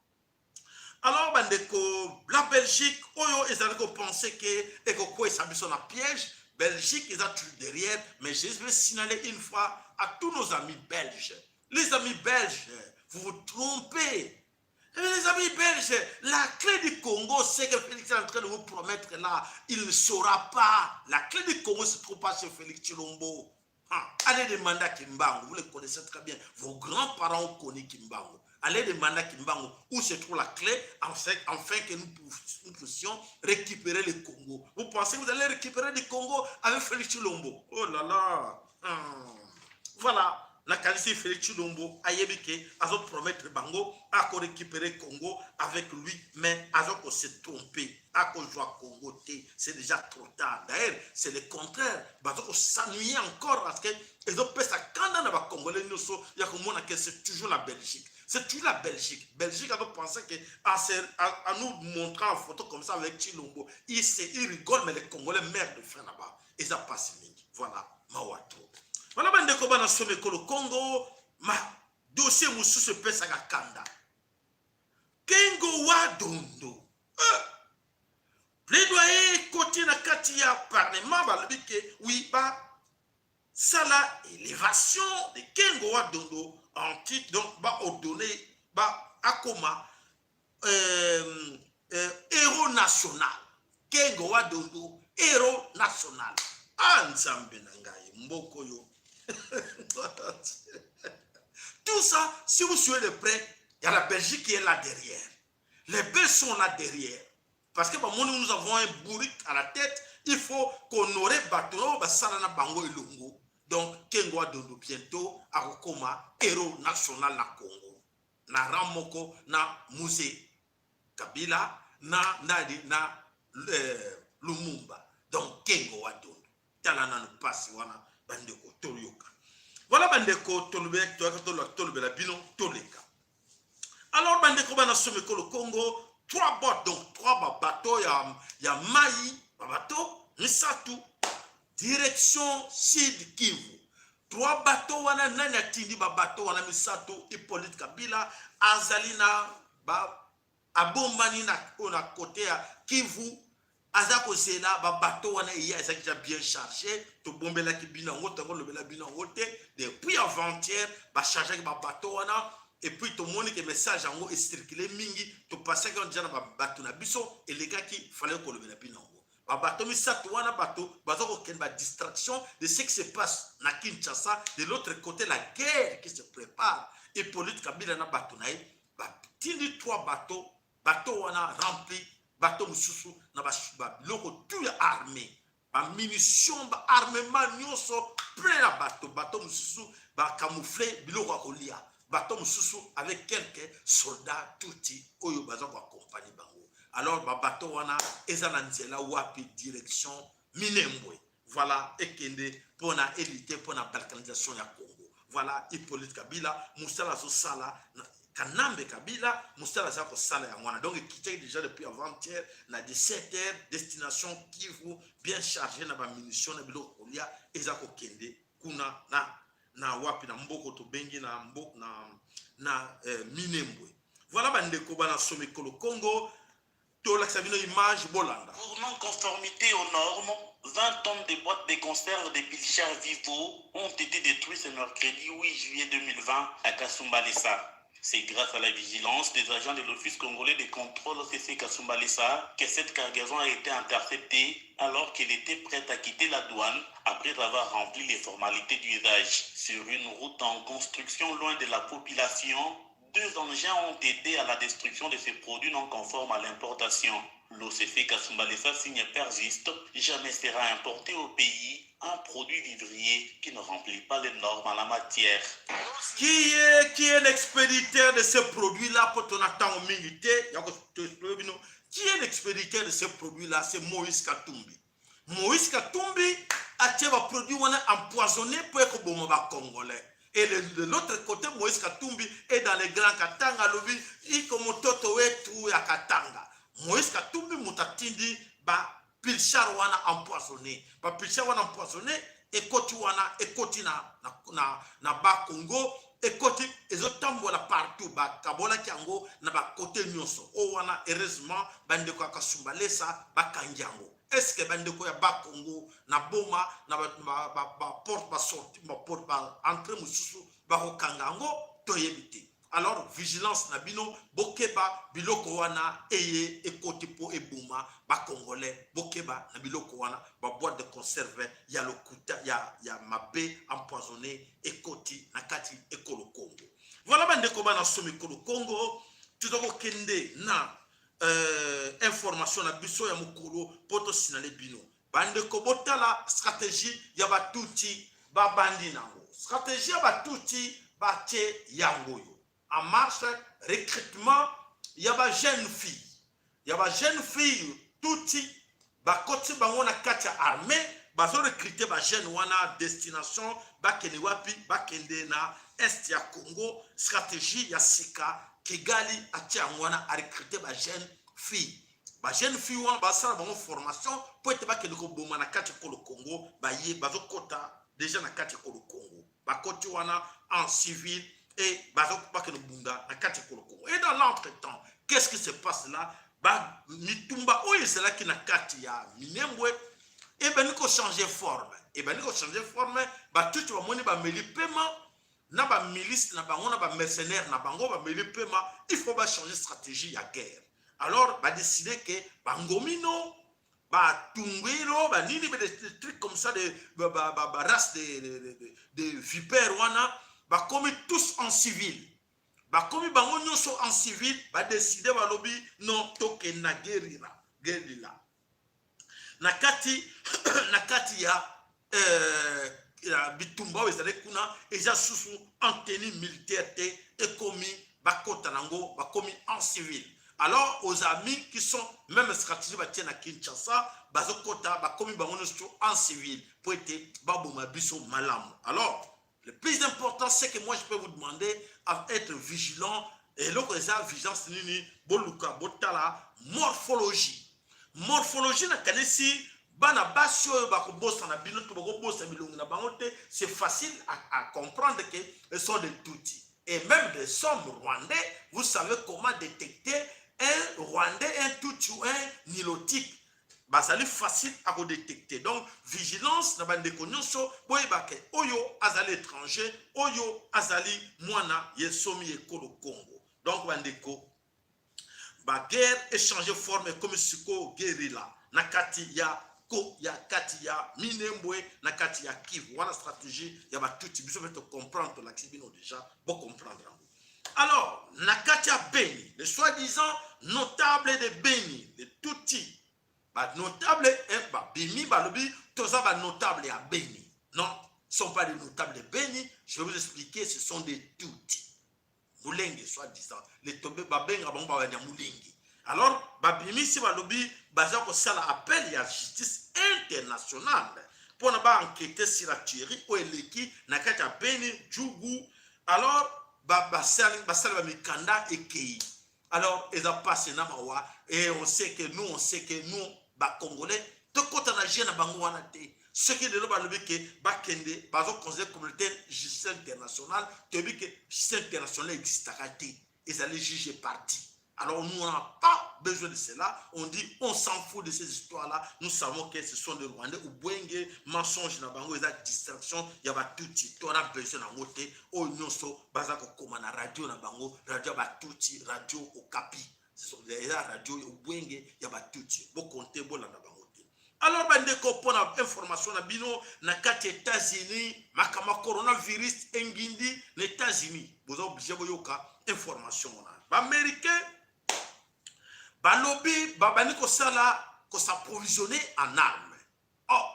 Alors bandeko, la Belgique oyo ezali kopense ke ekokwesa biso na piège, Belgique eza toujours derrière. Mais je vais signaler une fois à tous nos amis belges, les amis belges, vous vous trompez. Les amis belges, la clé du Congo, c'est que Félix est en train de vous promettre là, il ne saura pas. La clé du Congo se trouve pas chez Félix Tshilombo. Ah, allez demander à Kimbangu, vous le connaissez très bien. Vos grands-parents ont connu Kimbangu. Allez demander à Kimbangu où se trouve la clé afin que nous puissions récupérer le Congo. Vous pensez que vous allez récupérer le Congo avec Félix Tshilombo? Oh là là. Voilà. Nakanisi Félix Tshilombo ayebi ke azopromettre bango akorécupérer Congo avec lui, mais azokose tromper, akozwa Congo te, c'est déjà trop tard. D'ailleurs, c'est le contraire, bazokos'ennuyer encore parce que ezopesa kanda na bacongolais nyonso ya komona ke c'est toujours la Belgique, c'est toujours la Belgique. Belgique azopenser que en nous montrant en photo comme ça avec Tshilombo, il rigole, mais les Congolais meurent de faim là-bas. Eza pasi mingi. Voilà, mawa trop. Wana bandeko bana so mikolo Congo, ma dossier mosusu epesaka kanda. Kengo wa Dondo, plaidoyer ekoti na kati ya parlement, balobi ke oui, basala élévation de Kengo wa Dondo en titre, donc baordonne ba akoma héros national. Kengo wa Dondo, héros national. Ah, Nzambe na ngai, mboka oyo. Tout ça, si vous suivez de près, il y a la Belgique qui est là derrière. Les Belges sont là derrière. Parce que bah, nous avons un bourrique à la tête, il faut qu'on aurait bateau, basala na bango elongo. Donc, Kengo Dondo bientôt, akokoma héros national na Congo. Na rang moko, na Mzee Kabila, na nani, na Lumumba. Donc, Kengo wa Dondo. Tala nanu pasi wana, bandeko toyoka. Voilà, bandeko, tolobela bino toleka. Alors bandeko bana so mikolo Congo, trois boats, donc trois babateau ya mai, babateau misatu direction Sud Kivu. Trois bateau wana, nani atindi babateau wana misato? Hippolyte Kabila azali na ba, abombani na côté ya Kivu, aza kozela babateau wana eya. Ezalaki déjà bien chargé, tobombelaki bino yango, ntango olobela bino yango te. Depuis avant-hier bachargeaki babateau wana, et puis tomoni ke message yango ecircule mingi, topasaki yango déjà na bato na biso, elekaki, fallait kolobela bino yango. Babateau misato wana, bato baza kokende badistraction de ce qui se passe na Kinshasa. De l'autre côté, la guerre qui se prépare. Hippolyte Kabila na bato na ye batindi trois bateau, bateau wana rempli, bateau mosusu na babiloko tout ya armée, bamunition, baarmement nyonso plein na bato, bateau mosusu bacamoufle biloko ya kolia, bateau mosusu avec quelques soldats tuti oyo baza koaccompagne bango. Alors babateau wana eza na nzela wapi? Direction Minembwe. Voilà, ekende mpona elite, mpona balkanisation ya Congo. Voilà, Hippolyte Kabila mosala azosala, Kanambe Kabila mosala aza kosala yango wana. Donc ekitaki déjà depuis avant-hier na 17 heures, destination Kivu, bien chargé na bamunition, na biloko kolia. Eza kokende kuna na wapi? Na mboko tobengi na mbo, na Minembwe. Voilà, bandeko bana Somikolo Congo, tolakisa bino image, bolanda. Pour non-conformité aux normes, 20 tonnes de boîtes de conserve de pilchards Vivo ont été détruites ce mercredi 8 juillet 2020 à Kasumbalesa. C'est grâce à la vigilance des agents de l'Office congolais de contrôle OCC Kasumbalesa que cette cargaison a été interceptée alors qu'elle était prête à quitter la douane après avoir rempli les formalités d'usage. Sur une route en construction loin de la population, deux engins ont aidé à la destruction de ces produits non conformes à l'importation. L'OCC Kasumbalesa signe persiste, jamais sera importé au pays un produit vivrier qui ne remplit pas les normes en la matière. Qui est l'expéditeur de ce produit-là? Pour ton ntango mingi te ya bino, qui est l'expéditeur de ce produit-là? C'est Moïse Katumbi. Moïse Katumbi atie baproduit wana empoisonné mpo ekoboma bacongolais. Et de l'autre côté, Moïse Katumbi est dans le Grand Katanga, alobi iko mototo wetu ya Katanga. Moïse Katumbi moto atindi bapilchard wana empoisonné. Bapilchard wana empoisonné ekoti wana, ekoti na Bakongo, ekoti, ezotambola partout. Bakabolaki yango na bakote nyonso oyo wana. Heureusement, bandeko ya Kasumbalesa bakangi yango. Est-ce bandeko ya Bakongo na Boma, na baporte, basortie, baporte, baentrée mosusu bakokanga yango? Toyebi te. Alors vigilance na bino, bokeba biloko wana eye ekoti mpo eboma bacongolais. Bokeba na biloko wana, baboîte de conserve ya lokuta, ya mabe, empoisonné, ekoti na kati ekolo Congo. Voilà, bandeko bana somi ekolo Congo, toza kokende na information na biso ya mokolo mpo tosinale bino. Bandeko, botala stratégie ya Batuti babandi nango. Stratégie ya Batuti batie yango oyo en marche: recrutement ya bajeune fille, ya bajeune fille tuti. Bakoti bango na kati ya armée, bazorecrute bajeune wana. Destination bakende wapi? Bakende na est ya Congo. Stratégie ya sika Kigali atia yango wana, arecrute bajeune fille. Bajeune fille wana basala bango formation mpo ete bakende koboma na kati ekolo Congo. Baye bazokɔta déjà na kati ekolo Congo, bakoti wana en civil et bakende kobunda na kati ekolo Congo. Et dans l'entretemps, qu'est-ce qui se passe là? Mitumba oyo ezalaki na kati ya Minembwe ebandi kochange forme, ebandi kochange forme. Batuti bamoni bameli pema na bamilice na bango, na bamercenaire na bango, bameli pema. Il faut bachanger stratégie ya guerre. Alors badécide ke bangomino, batungwiro, banini, des trucs comme ça, de barace de vipère wana, bakomi tous en civil. Bakomi bango nyonso en civil. Badécide, balobi non, tokende na guérilla, guérilla na kati ya bitumba oyo ezali kuna. Eza susu en tenue militaire te, ekomi bakota nango, bakomi en civil. Alors aux amis qui sont même stratégie batie na Kinshasa, bazokota, bakomi bango nyonso en civil po ete baboma biso malamu. Alors le plus important, c'est que moi je peux vous demander à être vigilant. Eloko eza vigilance nini? Boluka, botala morphologie. Morphologie, nakanisi bana basi oyo bakobosana bino to bakobosana bilongi na bango te. C'est facile à comprendre que ce sont des Tutsis et même des hommes rwandais. Vous savez comment détecter un Rwandais, un Tutsi ou un Nilotique. Bazali facile à kodétecter. Donc vigilance na bandeko nyonso, boyebake oyo azali étranger, oyo azali mwana yesomi ekolo Congo. Donc bandeko, baguerre échange forme, ekomi sikoyo guérilla na kati ya ko ya kati ya Minembwe, na kati ya Kivu wana. Stratégie ya Batuti, biso mpe tocomprendre, tolakisi bino déjà, bocomprendre yango. Alors na kati ya Beni, le soi-disant notable de Beni, de Tuti, banotable babimi, balobi toza banotable ya Beni. Non, ce sont pas des notables de Beni. Je vais vous expliquer: ce sont des Tuti Mulenge, soi-disant les tobe babenga bango babanya Mulenge. Alors babimisi, balobi baza kosala appel ya justice internationale mpona baenquête sur la tuerie oyo eleki na kati ya Beni, Djugu. Alors basali bamikanda ekei. Alors eza mpasi na mawa et on sait que nous, on sait que nous Bacongolais tokɔta na jeu na bango wana te. Soki lelo balobi ke bakende, bazoconsidère communauté justice internationale, toyebi ke justice internationale existaka te, ezali juge parti. Alors nous, on n'a pas besoin de cela. On dit, on s'en fout de ces histoires-là. Nous savons que ce sont des Rwandais ou Bwenge, mensonge na bango, eza distraction, ya batutsi. On a besoin na ngote, o nyonso baza kokoma na radio na bango, radio ya batutsi, Radio Okapi. Eza radio Ubwenge ya batutsi. Bokonte bolanda bango te. Alors bandeko, mpona information na bino, na kati ya États-Unis, makambo ya coronavirus engindi na États-Unis. Boza obligé boyoka information wana. Baaméricain balobi babandi kosala kos'approvisionner en arme. Oh,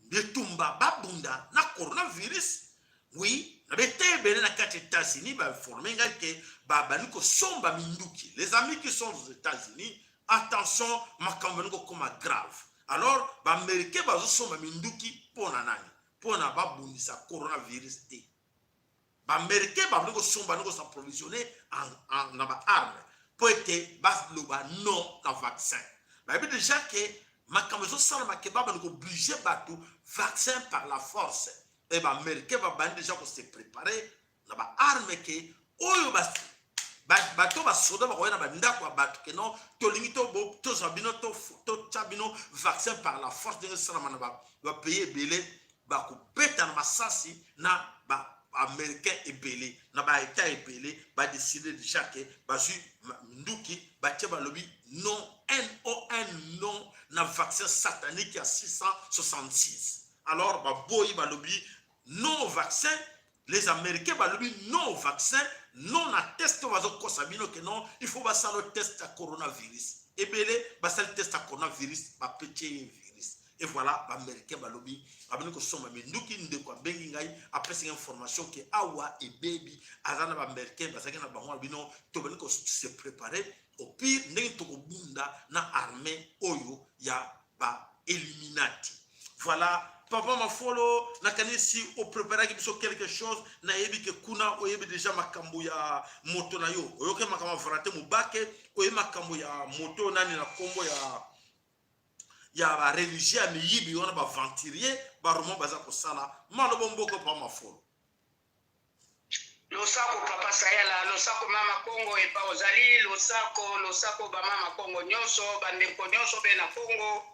bitumba babunda na coronavirus. Oui, na bete ebele na kati États-Unis, bainforme ngai ke babandi kosomba minduki. Les amis qui sont aux États-Unis, attention, makambo bandi kokoma grave. Alors Baaméricain bazosomba minduki mpo na nani? Mpo na babundisa coronavirus te. Baaméricain babandi kosomba, bandi kos'approvisionner na baarme mpo ete baloba non na vaccin. Bayebi déjà ke makambo ezosalama ke babandi koobliger bato vaccin par la force. E Baaméricain babandi déjà kose préparer na baarme ke oyo bato basoda bakoya na bandako ya bato ke non, tolingi tozwa bino, totya bino vaccin par la force, ndenge esalama na bapays ebele. Bakobeta na masasi na Baaméricain ebele na baétat ebele. Badécider déjà ke bazwi nduki, batie, balobi non, non, non na vaccin satanique ya 666. Alors baboyi, balobi non au vaccin. Les Américains balobi non au vaccin, non na test oyo bazokosa bino ke non, il faut basala test ya coronavirus. Ebele basali test ya coronavirus, bapetie ye virus. Et voilà, Baaméricain balobi babandi kosomba minduki. Ndeko abengi ngai, apesi ngai information ke awa ebebi, aza na Baaméricain bazalaki na bango na bino. Tobandi kose préparer au pire, ndenge tokobunda na armée oyo ya Bailluminati. Voilà, papa Mafolo, nakanisi opreparaki biso quelque chose. Nayebi ke kuna oyebi déjà makambo ya moto na yo, oyoki makambo ya Valentin Mobake, oyebi makambo ya moto nani na nkombo ya bareligieux ya miyibi wana, baaventurier baroma baza kosala malobo mboka. Papa Mafolo. Losako papa Sayala, losako mama Kongo epa ozali, losako, losako bamama Kongo nyonso, bandeko nyonso mpe na Kongo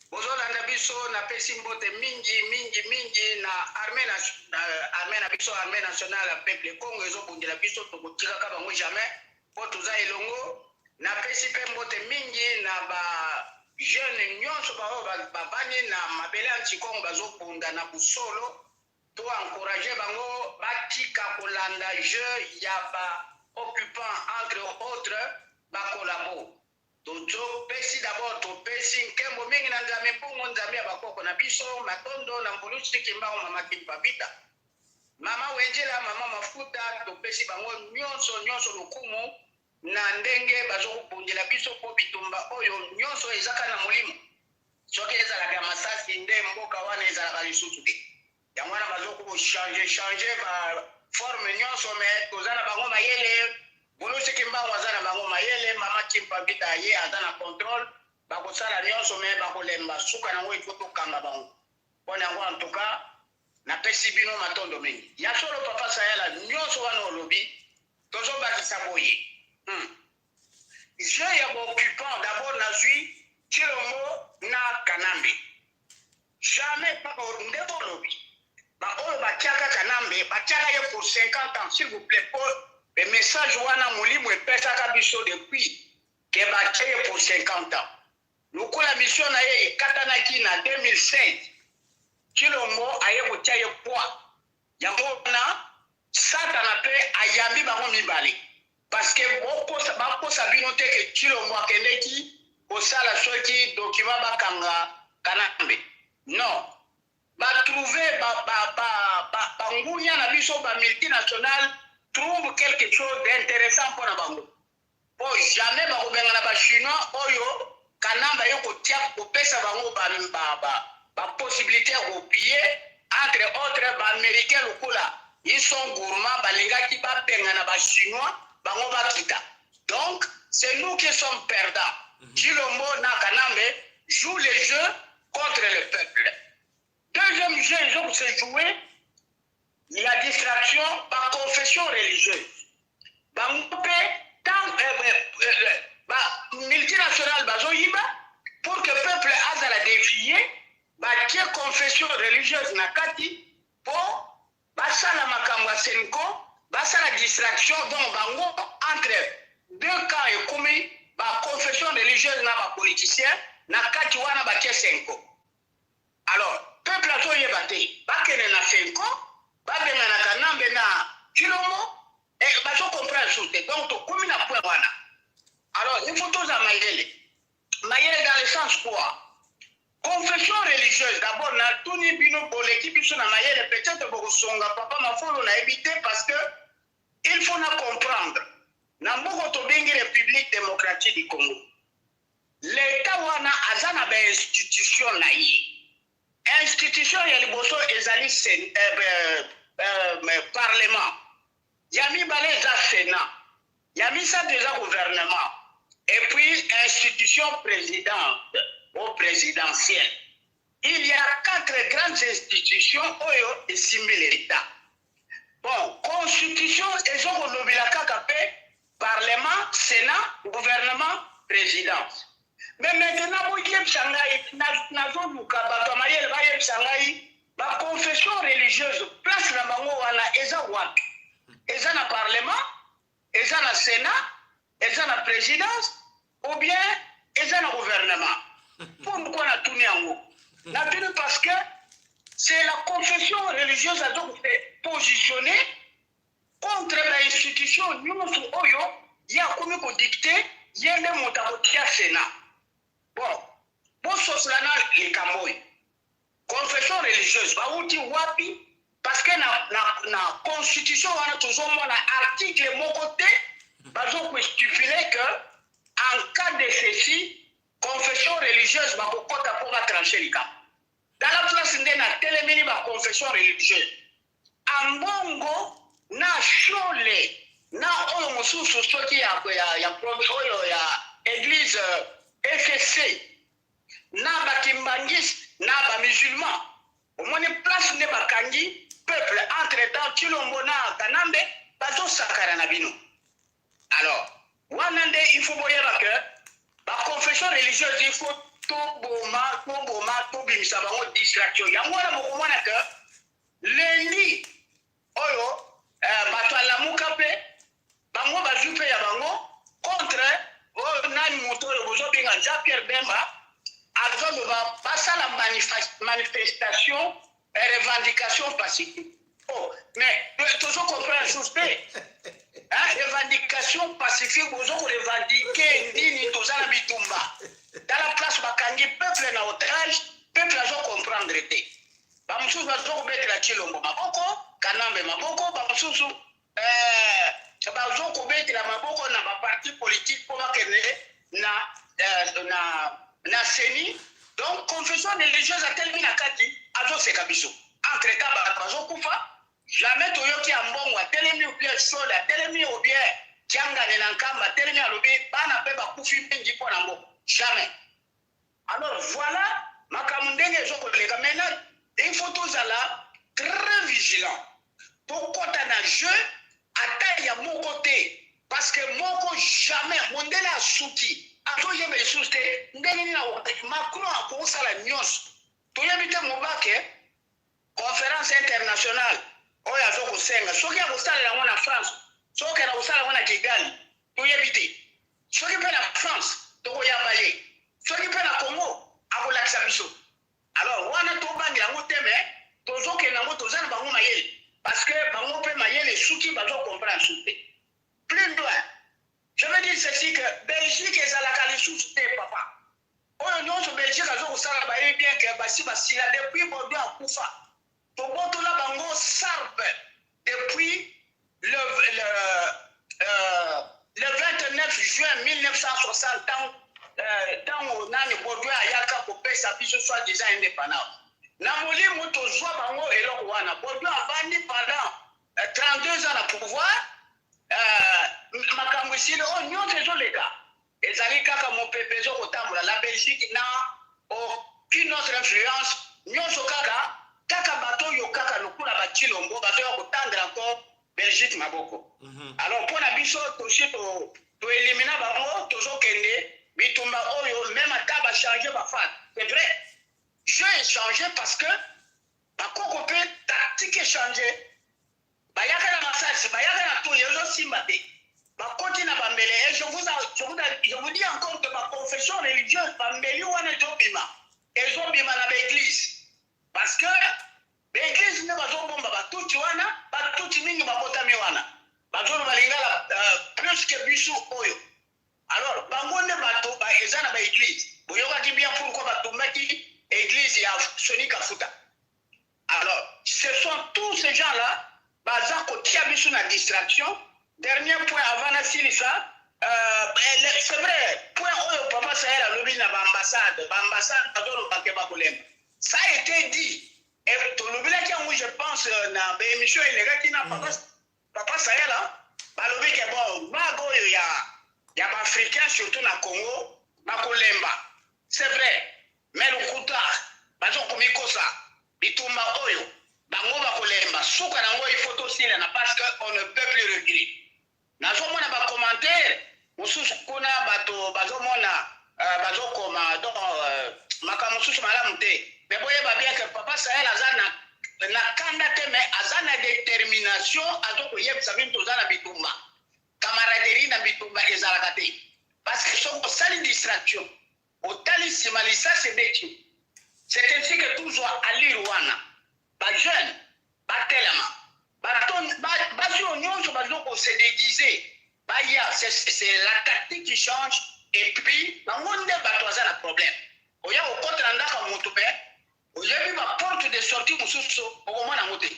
bozolanda biso. Napesi mbote mingi mingi mingi na armée na armée na biso, armée nationale ya peuple Kongo ezobundela biso. Tokotikaka bango jamais mpo toza elongo. Napesi mpe mbote mingi na ba jeune nyonso baoyo bavandi na mabele ya Ntikongo, bazobunda na busolo. To encourage bango batika kolanda jeu ya ba occupant, entre autres bakolabo. Topesi d'abord, topesi nkembo mingi na Nzambe mpungu, Nzambe ya bakoko na biso. Matondo na Mbulusi Kimbangu, mama Kimpavita, mama Wenjela, mama Mafuta. Topesi bango nyonso nyonso lokumu na ndenge bazokobundela biso, mpo bitumba oyo nyonso ezaka na molimo. Soki ezalaka ya masasi nde mboka wana ezalaka lisusu te. Yango wana bazokochange change baforme nyonso, mais toza na bango mayele. Bulusi Kimbangu aza na bango mayele, mama Kimpavita ye aza na contrôle. Bakosala nyonso mais bakolemba. Suka nango ifo tokanga bango. Mpona yango, en tout cas napesi bino matondo mingi. Ya solo papa Sayala, nyonso wana olobi, tozobakisa boye. Jeu ya baoccupant d'abord, nazwi Tshilombo na Kanambe, jamais paka ndenge olobi. Baoyo batiaka Kanambe, batiaka ye pour 50 ans, s'il vous plaît, po message wana molimo epesaka biso depuis ke batie ye pour 50 ans. Lokola mission na ye ekatanaki na 2016, Tshilombo aye kotia ye poids. Yango wana Satana mpe ayambi bango mibale, parce que bakosa bino te ke Tshilombo akendeki kosala soki document bakanga Kanambe. Non, batrouve bangunya na biso bamultinational trouve quelque chose d'intéressant mpona bango. Po jamais bakobengana ba chinois oyo Kanambe aye kotia kopesa bango ba ba ba, ba possibilité ya kopiller entre autres ba américains lokola ils sont gourmands balingaki babengana ba chinois bango bakita. Donc c'est nous qui sommes perdants. Tshilombo na Kanambe joue le jeu contre le peuple. Deuxième jeu ezo se jouer ya distraction ba confession religieuse bango mpe tant ba multinationale bazoyiba pour que peuple azala dévié, batie confession religieuse na kati mpo basala makambo ya CENCO, basala distraction. Donc bango entre deux camps ekomi ba confession religieuse na ba politicien na kati wana batie CENCO. Alors peuple azoyeba te, bakende na CENCO, babenganaka Nambe na Tshilombo, bazocomprendre su te. Donc tokomi na point wana. Alors il faut toza mayele, mayele dans le sens quoi? Confession religieuse d'abord, natuni bino, boleki biso na mayele, peut-être bokosonga papa Mafolo, nayebi te, parce que il faut na comprendre na mboka tobengi République démocratique du Congo, l'État wana aza na bainstitution na ye. Institution ya liboso ezali parlement, ya mibale eza sénat, ya misato eza gouvernement et puis institution présidente ou présidentielle. Il y a quatre grandes institutions oyo esimbi l'État. Bon, constitution ezokolobela kaka mpe parlement, sénat, gouvernement, présidence. Mais maintenant boyebisa ngai, nazoluka bato ya mayele bayebisa ngai baconfession religieuse, place na bango wana eza wapi? Eza na parlement, eza na sénat, eza na présidence ou bien eza na gouvernement? Pourquoi natuni yango? Natuni parce que c'est la confession religieuse azokose positionner contre bainstitution nyonso oyo ye akomi kodicter. Ye nde moto akotia sénat. Bon, bososola na likambo oyo, confession religieuse bawuti wapi? Parce que na constitution wana tozomona article moko te bazokostipuler que en cas de ceci, confession religieuse bakokɔta mpo batrancher likambo. Tala place nde natelemeli baconfession religieuse, Ambongo na Shole na oyo mosusu soki ya oyo ya église FCC na bakimbangiste na bamusulman. Omoni place nde bakangi peuple. Entre temps Tshilombo na Kanambe bazosakana na bino. Alors wana nde il faut boyeba ke baconfession religieuse, il faut toboma, toboma, tobimisa bango distraction. Yango wana bokomona ke lundi oyo bato alamuka mpe bango bazwi mpe ya bango contre oyo nani, moto oyo bozobenga Jean Pierre Bemba, azoloba basala manifestation, revendication pacifique. Oh, mais tozo comprendre chose te. Revendication pacifique, bozo korevendiquer nini? Toza na bitumba. Tala place bakangi peuple na otage, peuple azo comprendre te. Bamosusu bazo kobetela Tshilombo maboko, Kanambe maboko, bamosusu bazo kobetela maboko na baparti politique mpo bakende na CENI. Donc confession religieuse atelemi na kati, azoseka biso. Entre temps bato bazokufa, jamais toyoki ya mbongo atelemi ou bien Sole atelemi ou bien Tiangane na Nkamba atelemi alobi bana mpe bakufi mingi mpo na mbongo, jamais. Alors voilà makambo ndenge ezokoleka. Maintenant il faut tozala très vigilant, tokɔta na jeu ata ya moko te, parce que moko jamais mondele asuki, azoyeba lisusu te ndenge nini Macron akosala nyonso. Toyebi te mobake conférence internationale oyo azokosenga, soki akosalela yango na France, soki okenda kosala yango na Kigali, toyebi te. Soki mpe na France tokoyamba ye, soki mpe na Congo akolakisa biso. Alors wana tobangela yango te, mais tozokende yango, toza na bango mayele, parce que bango mpe mayele esuki, bazocomprendre su te. Plus loin, je veux dire ceci, que Belgique ezalaka lisusu te, papa. Oyo nyonso Belgique azokosala, bayebi bien ke basi basila depuis Baudouin akufa. Tobotola bango sarpe depuis le Le 29 juin 1960, ntango ntango nani Baudouin ayaka kopesa biso soi disant indépendance, na molimo tozwa bango eloko wana. Baudouin avandi pendant 32 ans na pouvoir. Makambo esili, oyo nyonso ezoleka ezali kaka mopepe ezokotambola. La Belgique n'a aucune autre influence. Nyonso kaka kaka bato oyo kaka lokola bachilombo bazoya kotandela encore Belgique maboko. Alors mpo na biso, tosi toélimina bango, tozokende bitumba oyo. Même ata bachange bafate, c'est vrai, jeu échangé, parce que bakoko mpe tactique échangé. Bayaka na masasi, bayaka na toyi, ezosimba te, bakoti na bambele. Et je vous dis encore que baconfession religieuse, bambeli wana ezobima, ezobima na baéglise, parce que baéglise nde bazobomba batuti wana. Batuti mingi babotami wana bazoloba lingala plus que biso oyo. Alors bango nde bato eza na baéglise. Boyokaki bien pourquoi batumbaki église ya Sony Kafuta. Alors ce sont tous ces gens là baza kotia biso na distraction. Dernier point avant nasilisa, c'est vrai, point oyo papa Sahel alobi na baambassade, baambassade bazolobake bakolemba, ça a été dit et tolobelaki yango, je pense, na baémission elekaki na papa Sahel. Balobi ke bon, vague oyo ya baafricain, surtout na Congo, bakolemba. C'est vrai, mais lokuta, bazokomikosa. Bitumba oyo bango bakolemba, suka nango il faut tosilana, parce que on ne peut plus reculer. Nazomona bacommentaire mosusu kuna, bato bazomona, bazokoma donc makambo mosusu malamu te. Mais boyeba bien que papa Sahel aza na kanda te, mais aza na détermination. Azokoyebisa bino, toza na bitumba. Camaraderie na bitumba ezalaka te, parce que soki osali distraction, otali nsima, lisasi ebeti. C'est ainsi que tozwa allure wana. Bajeune batelema, basi oyo nyonso bazokose déguise baya, c'est la tactique qui change. Et puis bango nde bato baza na problème. Oya kokɔta na ndako ya moto mpe oyebi baporte de sortie mosusu, okomona yango te.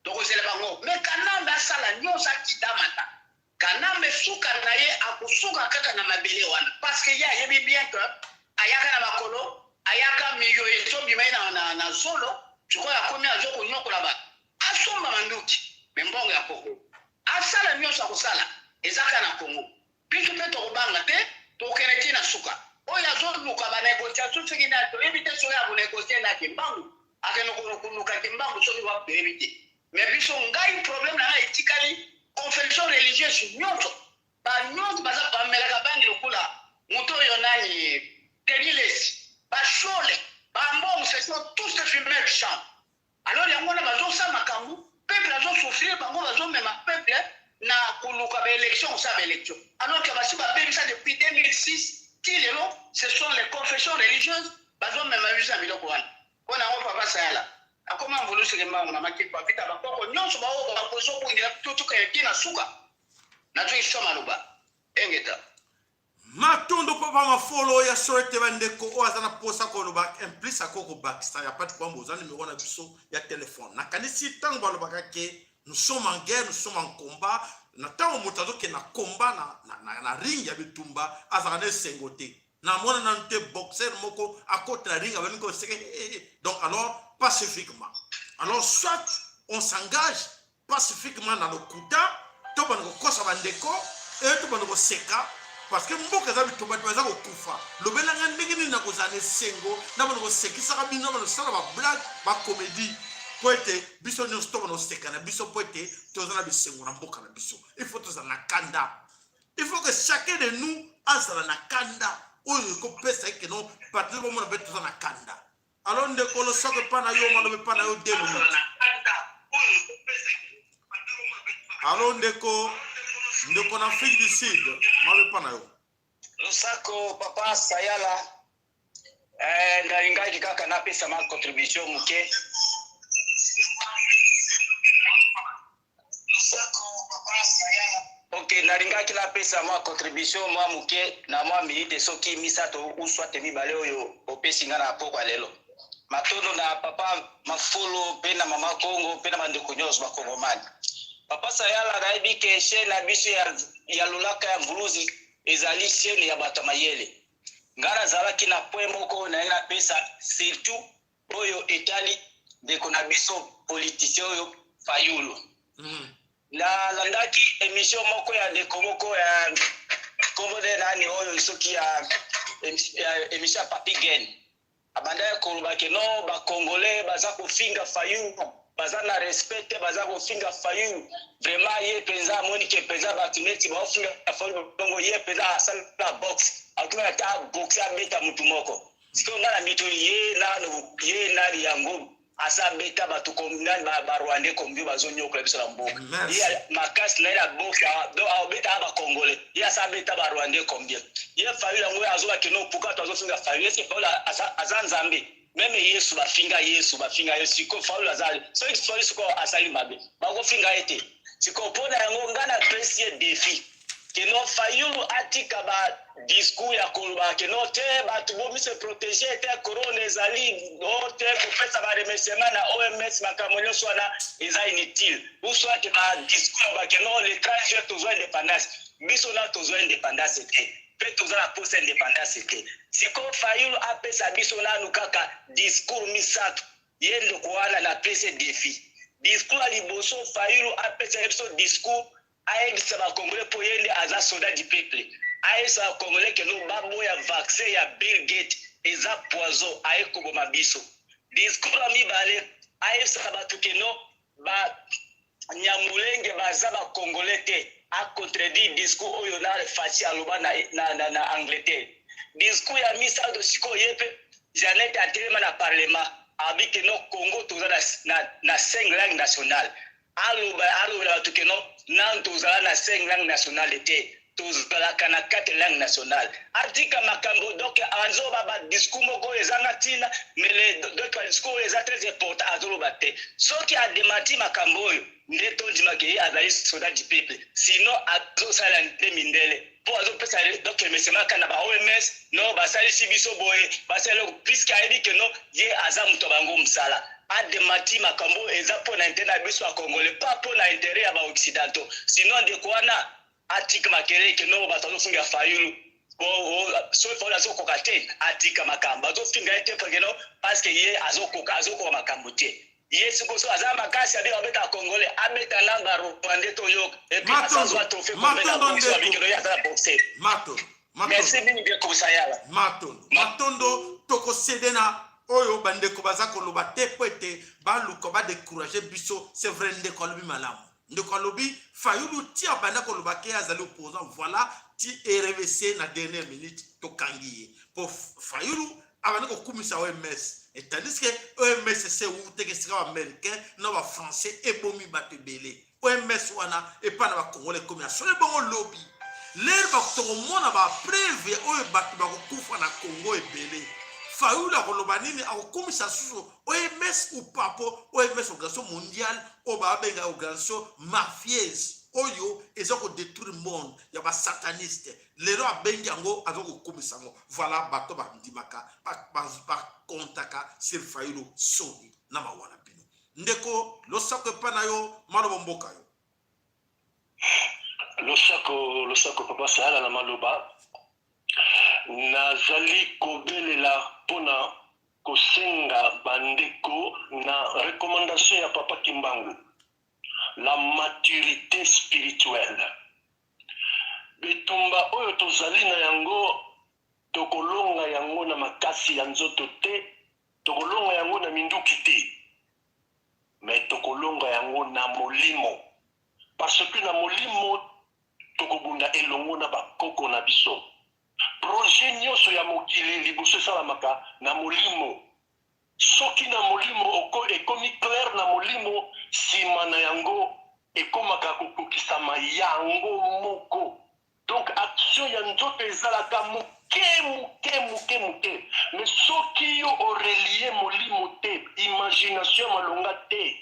Tokozela bango, mais Kanambe asala nyonso, akita mata. Kanambe, suka na ye akosuka kaka na mabele wana, parce que ye ayebi bien que ayaka na makolo, ayaka milio ezobima ye na zolo. Sikoyo akomi azokonyokola bato. Asomba manduki, mais mbongo ya Kongo. Asala nyonso akosala, eza kaka na Kongo. Biso mpe tokobanga te, tokokende ti na suka. Oyo azoluka banégociation, soki nani toyebi te, soki akonégocie na Kimbangu, akende koluka Kimbangu soki wapi, toyebi te. Mais biso, ngai problème na ngai etikali confession religieuse nyonso, banyonso baza bamelaka bangi lokola moto oyo nani, Denis Lessie, bashole, bambongo, ce sont tous des fumeurs de chanvre. Alors yango wana bazosala makambo, peuple azosouffrir, bango bazomema peuple na koluka baélection, kosala baélection, alors que basi babebisa depuis 2006 ti lelo. Ce sont les confessions religieuses bazomema biso na biloko wana. Mpo na yango, papa Sayala akoma mvuluseke mbango na makipa vita. Bakoko nyonso baoyo bakozobundela, totukaki na suka. Nazwi so maloba, engeta. Matondo, papa Mafolo. Ya solo ete bandeko oyo aza na mposa koloba implice, akoki kobakisa ya pati kwambo. Oza numero na biso ya telefone. Nakanisi ntango balobaka ke nous sommes en guerre, nous sommes en combat, na ntango moto azokende na combat na ring ya bitumba, azalaka na esengo te. Namona nanu te boxer moko akota na ring abandi koseke. Donc alors pacifiquement, alors soit on s'engage pacifiquement na lokuta, to banda kokosa bandeko e to banda koseka, parce que mboka eza bitumba, bato baza kokufa. Lobelanga ndenge nini nakozala na esengo na bana kosekisaka bino, na bana kosala bablague, bacomédie, mpo ete biso nyonso tobana koseka na biso, mpo ete toza na bisengo na mboka na biso. Il faut tozala na kanda, il faut que chacun de nous azala na kanda oyo ekopesa eke no parti bomona mpe toza na kanda. Alors ndeko, losako epa na yo, maloba epa na yo, 2 minutes. Alo ndeko, ndeko na Afrique du Sud, maloba epa na yo. Losako, papa Sayala. Nalingaki kaka napesa ma contribution moke. Losako, papa Sayala. Ok, nalingaki napesa mwa contribution mwa moke na mwa minute soki 3 ou soit 2 oyo opesi nga na pokwa lelo. Matondo na papa Mafolo mpe na mama Kongo mpe na bandeko nyonso bakongomani. Papa Sayala, nayebi ke chaîne na biso ya Lolaka ya Mvuluzi ezali chaîne ya bato ya mayele. Ngai nazalaki na point moko oyo naye napesa, surtout oyo etali ndeko na biso politicien oyo Fayulu. Nalandaki émission moko ya ndeko moko ya kombo nde nani oyo, soki ya émission ya Papi Gen, abandaki koloba ke non, Bacongolais baza kofinga Fayulu, baza na respect te, baza kofinga Fayulu. Vraiment, ye mpenza amoni ke mpenza bato neti baofinga Fayulu bongo, ye mpenza asala boxe, akima ata boxe, abeta motu moko. Sikoyo ngai na mituni, ye nano, ye nani yango asa beta bato nani, Barwandais combien bazonyokola biso na mboka? Ye makasi na ye na boxe, donc aobetaka Bacongolais, ye asa beta Barwandais combien? Ye Fayulu yango azobaki no puka to azofinga Fayulu. Est-ce Fayulu aza Nzambe? Même Yesu bafinga Yesu, bafinga ye. Sikoyo Fayulu aza, soki Fayulu sikoyo asali mabe, bakofinga ye te? Sikoyo mpo na yango ngai napesi ye défi ke non, Fayulu atika badiscours ya koloba ke non te, bato bomise protéger te, corona ezali o te, kopesa baremerciement na OMS, makambo nyonso wana eza inutile, ou soit badiscours ya bake non, le 30 juin tozwa indépendance. Biso na tozwa indépendance te, mpe toza na posa indépendance te. Sikoyo Fayulu apesa biso nanu kaka discours misato. Ye ndeko wana napesi défi. Discours ya liboso, Fayulu apesa biso discours, ayebisa Bacongolais, mpo ye nde aza soldat du peuple, ayebisa Bacongolais ke no, baboya vaccin ya Bill Gate, eza poison, aye koboma biso. Discours ya mibale, ayebisa bato ke no, Banyamulenge baza Bacongolais te, acontredire discours oyo na Fatshi aloba na Angleterre. Discours ya misato, sikoyo ye mpe Janet atelema na parlement, abi ke no, Congo toza na cinq langue nationale. Aloba, alobela bato ke no, nanu tozala na cinq langue nationale te, tozalaka na quatre langue nationale. Atika makambo. Donc azoba badiscours moko oyo ezanga ntina, mais donc badiscours oyo eza très important azoloba te. Soki adémentir makambo oyo, nde tondimaka ye azali soldat du peuple. Sinon azosala nde mindele, mpo azopesa donc remerciement kaka na ba OMS, no basalisi biso boye, basali eloko, puisque ayebi ke no, ye aza moto ya bango mosala. Adémentir makambo oyo eza mpo na intérêt na biso ya Congolais, pas mpo na intérêt ya Baoccidentaux. Sinon ndeko wana atika makelele ke no, bato azofinga Fayulu. Soki Fayulu azokoka te, atika makambo, azofinga ye te, ke no, parce que ye azokoka makambo te. Ye sikoyo so aza makasi, abe abeta Congolais, abeta na Barwandais, toyoka. Et puis azazwa trophée na boxe, abikeno ye aza na boxe. Merci mingi, ndeko Sayala. Matondo, matondo. Tokosede na oyo bandeko baza koloba te, po ete baluka badécourage biso. C'est vrai, ndeko alobi malamu. Ndeko alobi Fayulu ti abanda koloba ke azali opposant, voilà, ti RVC na dernière minute tokangi ye, po Fayulu abandi kokumisa OMS, et tandis que OMS ese euteke esika Baaméricain na Bafrançais ebomi bato ebele. OMS wana epai na Bakongolais ekomi ya solo. Ebongo lobi lere tokomona bapreuve oyo bato bakokufa na Congo ebele, Fayulu akoloba nini? Akokumisa susu OMS ou pas? Po OMS, organisation mondiale oyo babenga organisation mafieuse oyo eza kodétruire monde ya basataniste, lelo abengi yango, aza kokumisa yango. Voilà, bato bandimaka, bakontaka sur Fayulu. Soni na mawa na bino. Ndeko, losako epai na yo, maloba mboka yo. Losako, losako, papa Sayala. Na maloba nazali kobelela mpona kosenga bandeko na recommandation ya papa Kimbangu, la maturité spirituelle. Bitumba oyo tozali na yango, tokolonga yango na makasi ya nzoto te, tokolonga yango na minduki te, mais tokolonga yango na molimo, parce que na molimo tokobunda elongo na bakoko na biso. Projet nyonso ya mokili liboso esalamaka na molimo. Soki na molimo ekomi clair, na molimo, nsima na yango ekomaka kokokisama yango moko. Donc action ya nzoto ezalaka moke moke moke moke, mais soki yo orelier molimo te, imagination ya malonga te,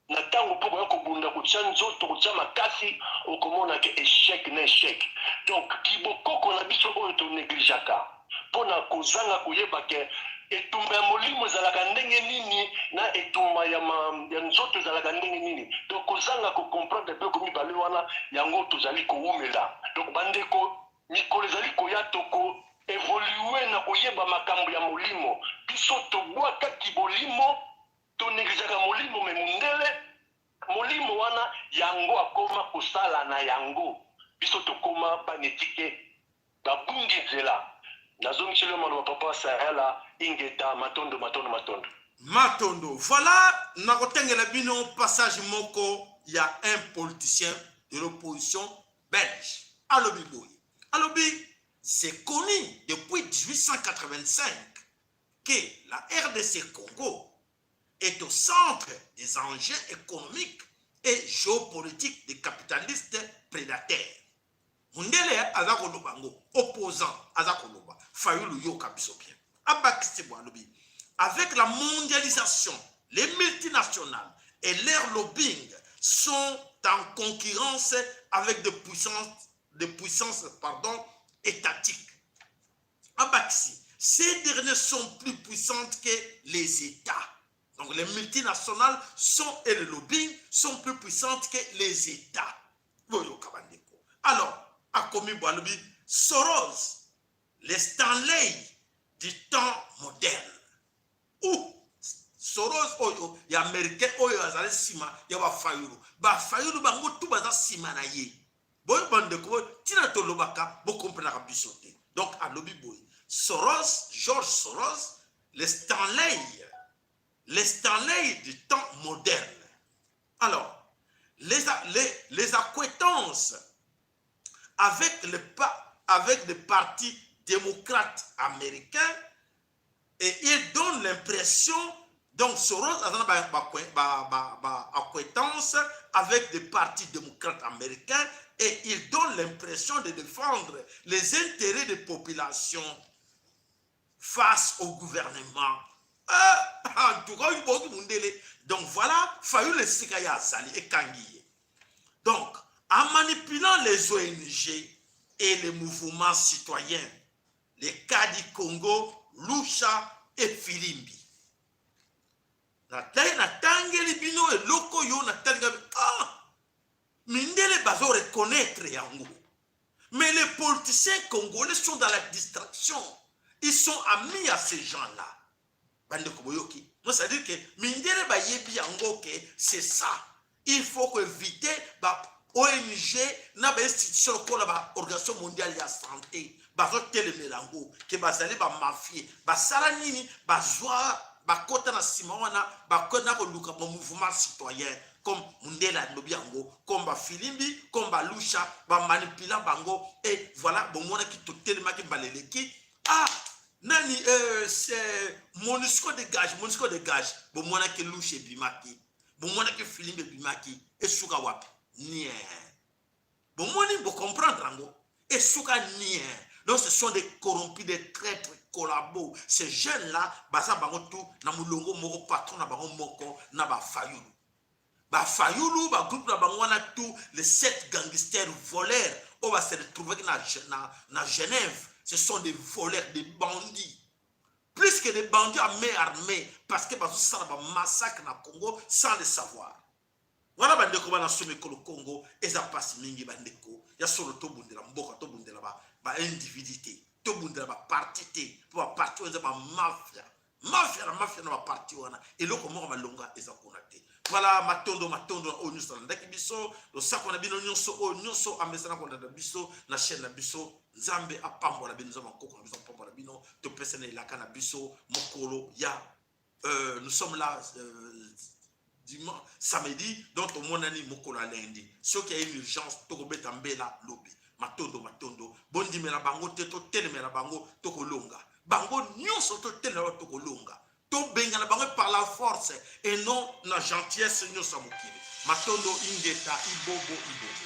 na ntango mpo koya kobunda, kotia nzoto, kotia makasi, okomonaka échec na échec. Donc kibokoko na biso oyo tonégligeaka. mpo na kozanga koyeba ke etumba ya molimo ezalaka ndenge nini na etumba ya, ma, ya nzoto ezalaka ndenge nini. Donc kozanga kocomprendre biloko mibale wana, yango tozali kowumela. Donc bandeko, mikolo ezali koya, toko évoluer na koyeba makambo ya molimo. Biso tobwakaki bolimo, tonégligeaka molimo, mais mondele, molimo wana yango akoma kosala na yango. Biso tokoma banetike, babungi nzela. Nazongiseli yo maloba, papa Sayala. Ingeta, matondo, matondo, matondo. Matondo. Voilà, nakotengela bino passage moko ya un politicien de l'opposition belge. Alobi boye, alobi: c'est connu depuis 1885 que la RDC Congo est au centre des enjeux économiques et géopolitiques des capitalistes prédateurs. Mundele aza koloba ngo, opposant aza koloba. Fayulu, yoka biso bien. Abakisi bo, alobi: avec la mondialisation, les multinationales et leur lobbying sont en concurrence avec des puissances, pardon, étatiques. Abakisi: ces dernières sont plus puissantes que les États. Donc les multinationales sont et le lobbying sont plus puissantes que les États. Boyoka bandeko. Alors akomi bo, alobi: Soros, les Stanley du temps moderne, ou Soros oyo ya américain, oyo azali nsima ya bafayulu. Bafayulu bango tu baza nsima na ye. Boyo bandeko, boyo ntina tolobaka, bokomprenaka biso te. Donc alobi boye: Soros, George Soros, les Stanley du temps moderne. Alors les acquaintances avec le parti démocrate américain et il donne l'impression, donc Soros a ba acquaintance avec des partis démocrates américains et il donne l'impression de défendre les intérêts des populations face au gouvernement. Ah, en tout cas, donc voilà, Fayulu esika ya azali ekangi ye. Donc en manipulant les ONG et les mouvements citoyens, les cas du Congo, Lucha et Filimbi. Natangeli bino eloko oyo natalinga. Ah, mindele bazo reconnaître yango, mais les politiciens congolais sont dans la distraction, ils sont amis à ces gens-là. Bandeko, boyoki? Donc c'est à dire que mindele bayebi yango ke c'est ça, il faut éviter ba ONG na bainstitution lokola baorganisation mondiale ya santé. Bazotelemela yango ke bazali bamafie. Basala nini? Bazwa, bakɔta na nsima wana, bakɔta koluka bamouvement citoyen comme mundele alobi yango, comme bafilimbi, comme balusha, bamanipula bango. Et voilà, bomonaki totelemaki mbala eleki. Ah, nani, c'est Monusco dégage, Monusco dégage. Bomonaki Lusha ebimaki, bomonaki filimbi ebimaki. Esuka wapi? Nie. Bomoni, bocomprendre yango, esuka nie. Donc ce sont des corrompus, des traîtres collabos, ces jeunes là. Baza bango tu na molongo moko, patron na bango moko na bafayulu. Bafayulu, bagroupe na bango wana, tous les sept gangsters voleurs oyo base retrouvaki na Genève, ce sont des voleurs, des bandits, plus que des bandits à main armée, parce que bazosala bamassacre na Congo sans le savoir. Wana bandeko bana so mikolo, Congo eza mpasi mingi. Bandeko ya solo, tobundela mboka, tobundela baindividu te, tobundela baparti te, mpo baparti oyo eza bamafia, mafia na mafia na baparti wana. Eloko moko malonga eza kuna te. Voilà, matondo, matondo na oyo nyonso alandaki biso. Losako na bino nyonso, oyo nyonso amesana kolanda biso na chaîne na biso. Nzambe apambola bino, Nzambe akoko na biso apambola bino. Topesana elaka na biso mokolo ya nous sommes là dimanche, samedi, donc tomonani mokolo ya lundi. Soki ya une urgence, tokobeta mbela lobi. Matondo, matondo. Bondimela bango te, totelemela bango, tokolonga bango nyonso. Totelemela bango, tokolonga. Tobengana bango par la force et non na gentillesse nyonso ya mokili. Matondo, ingeta, ibobo, ibobo.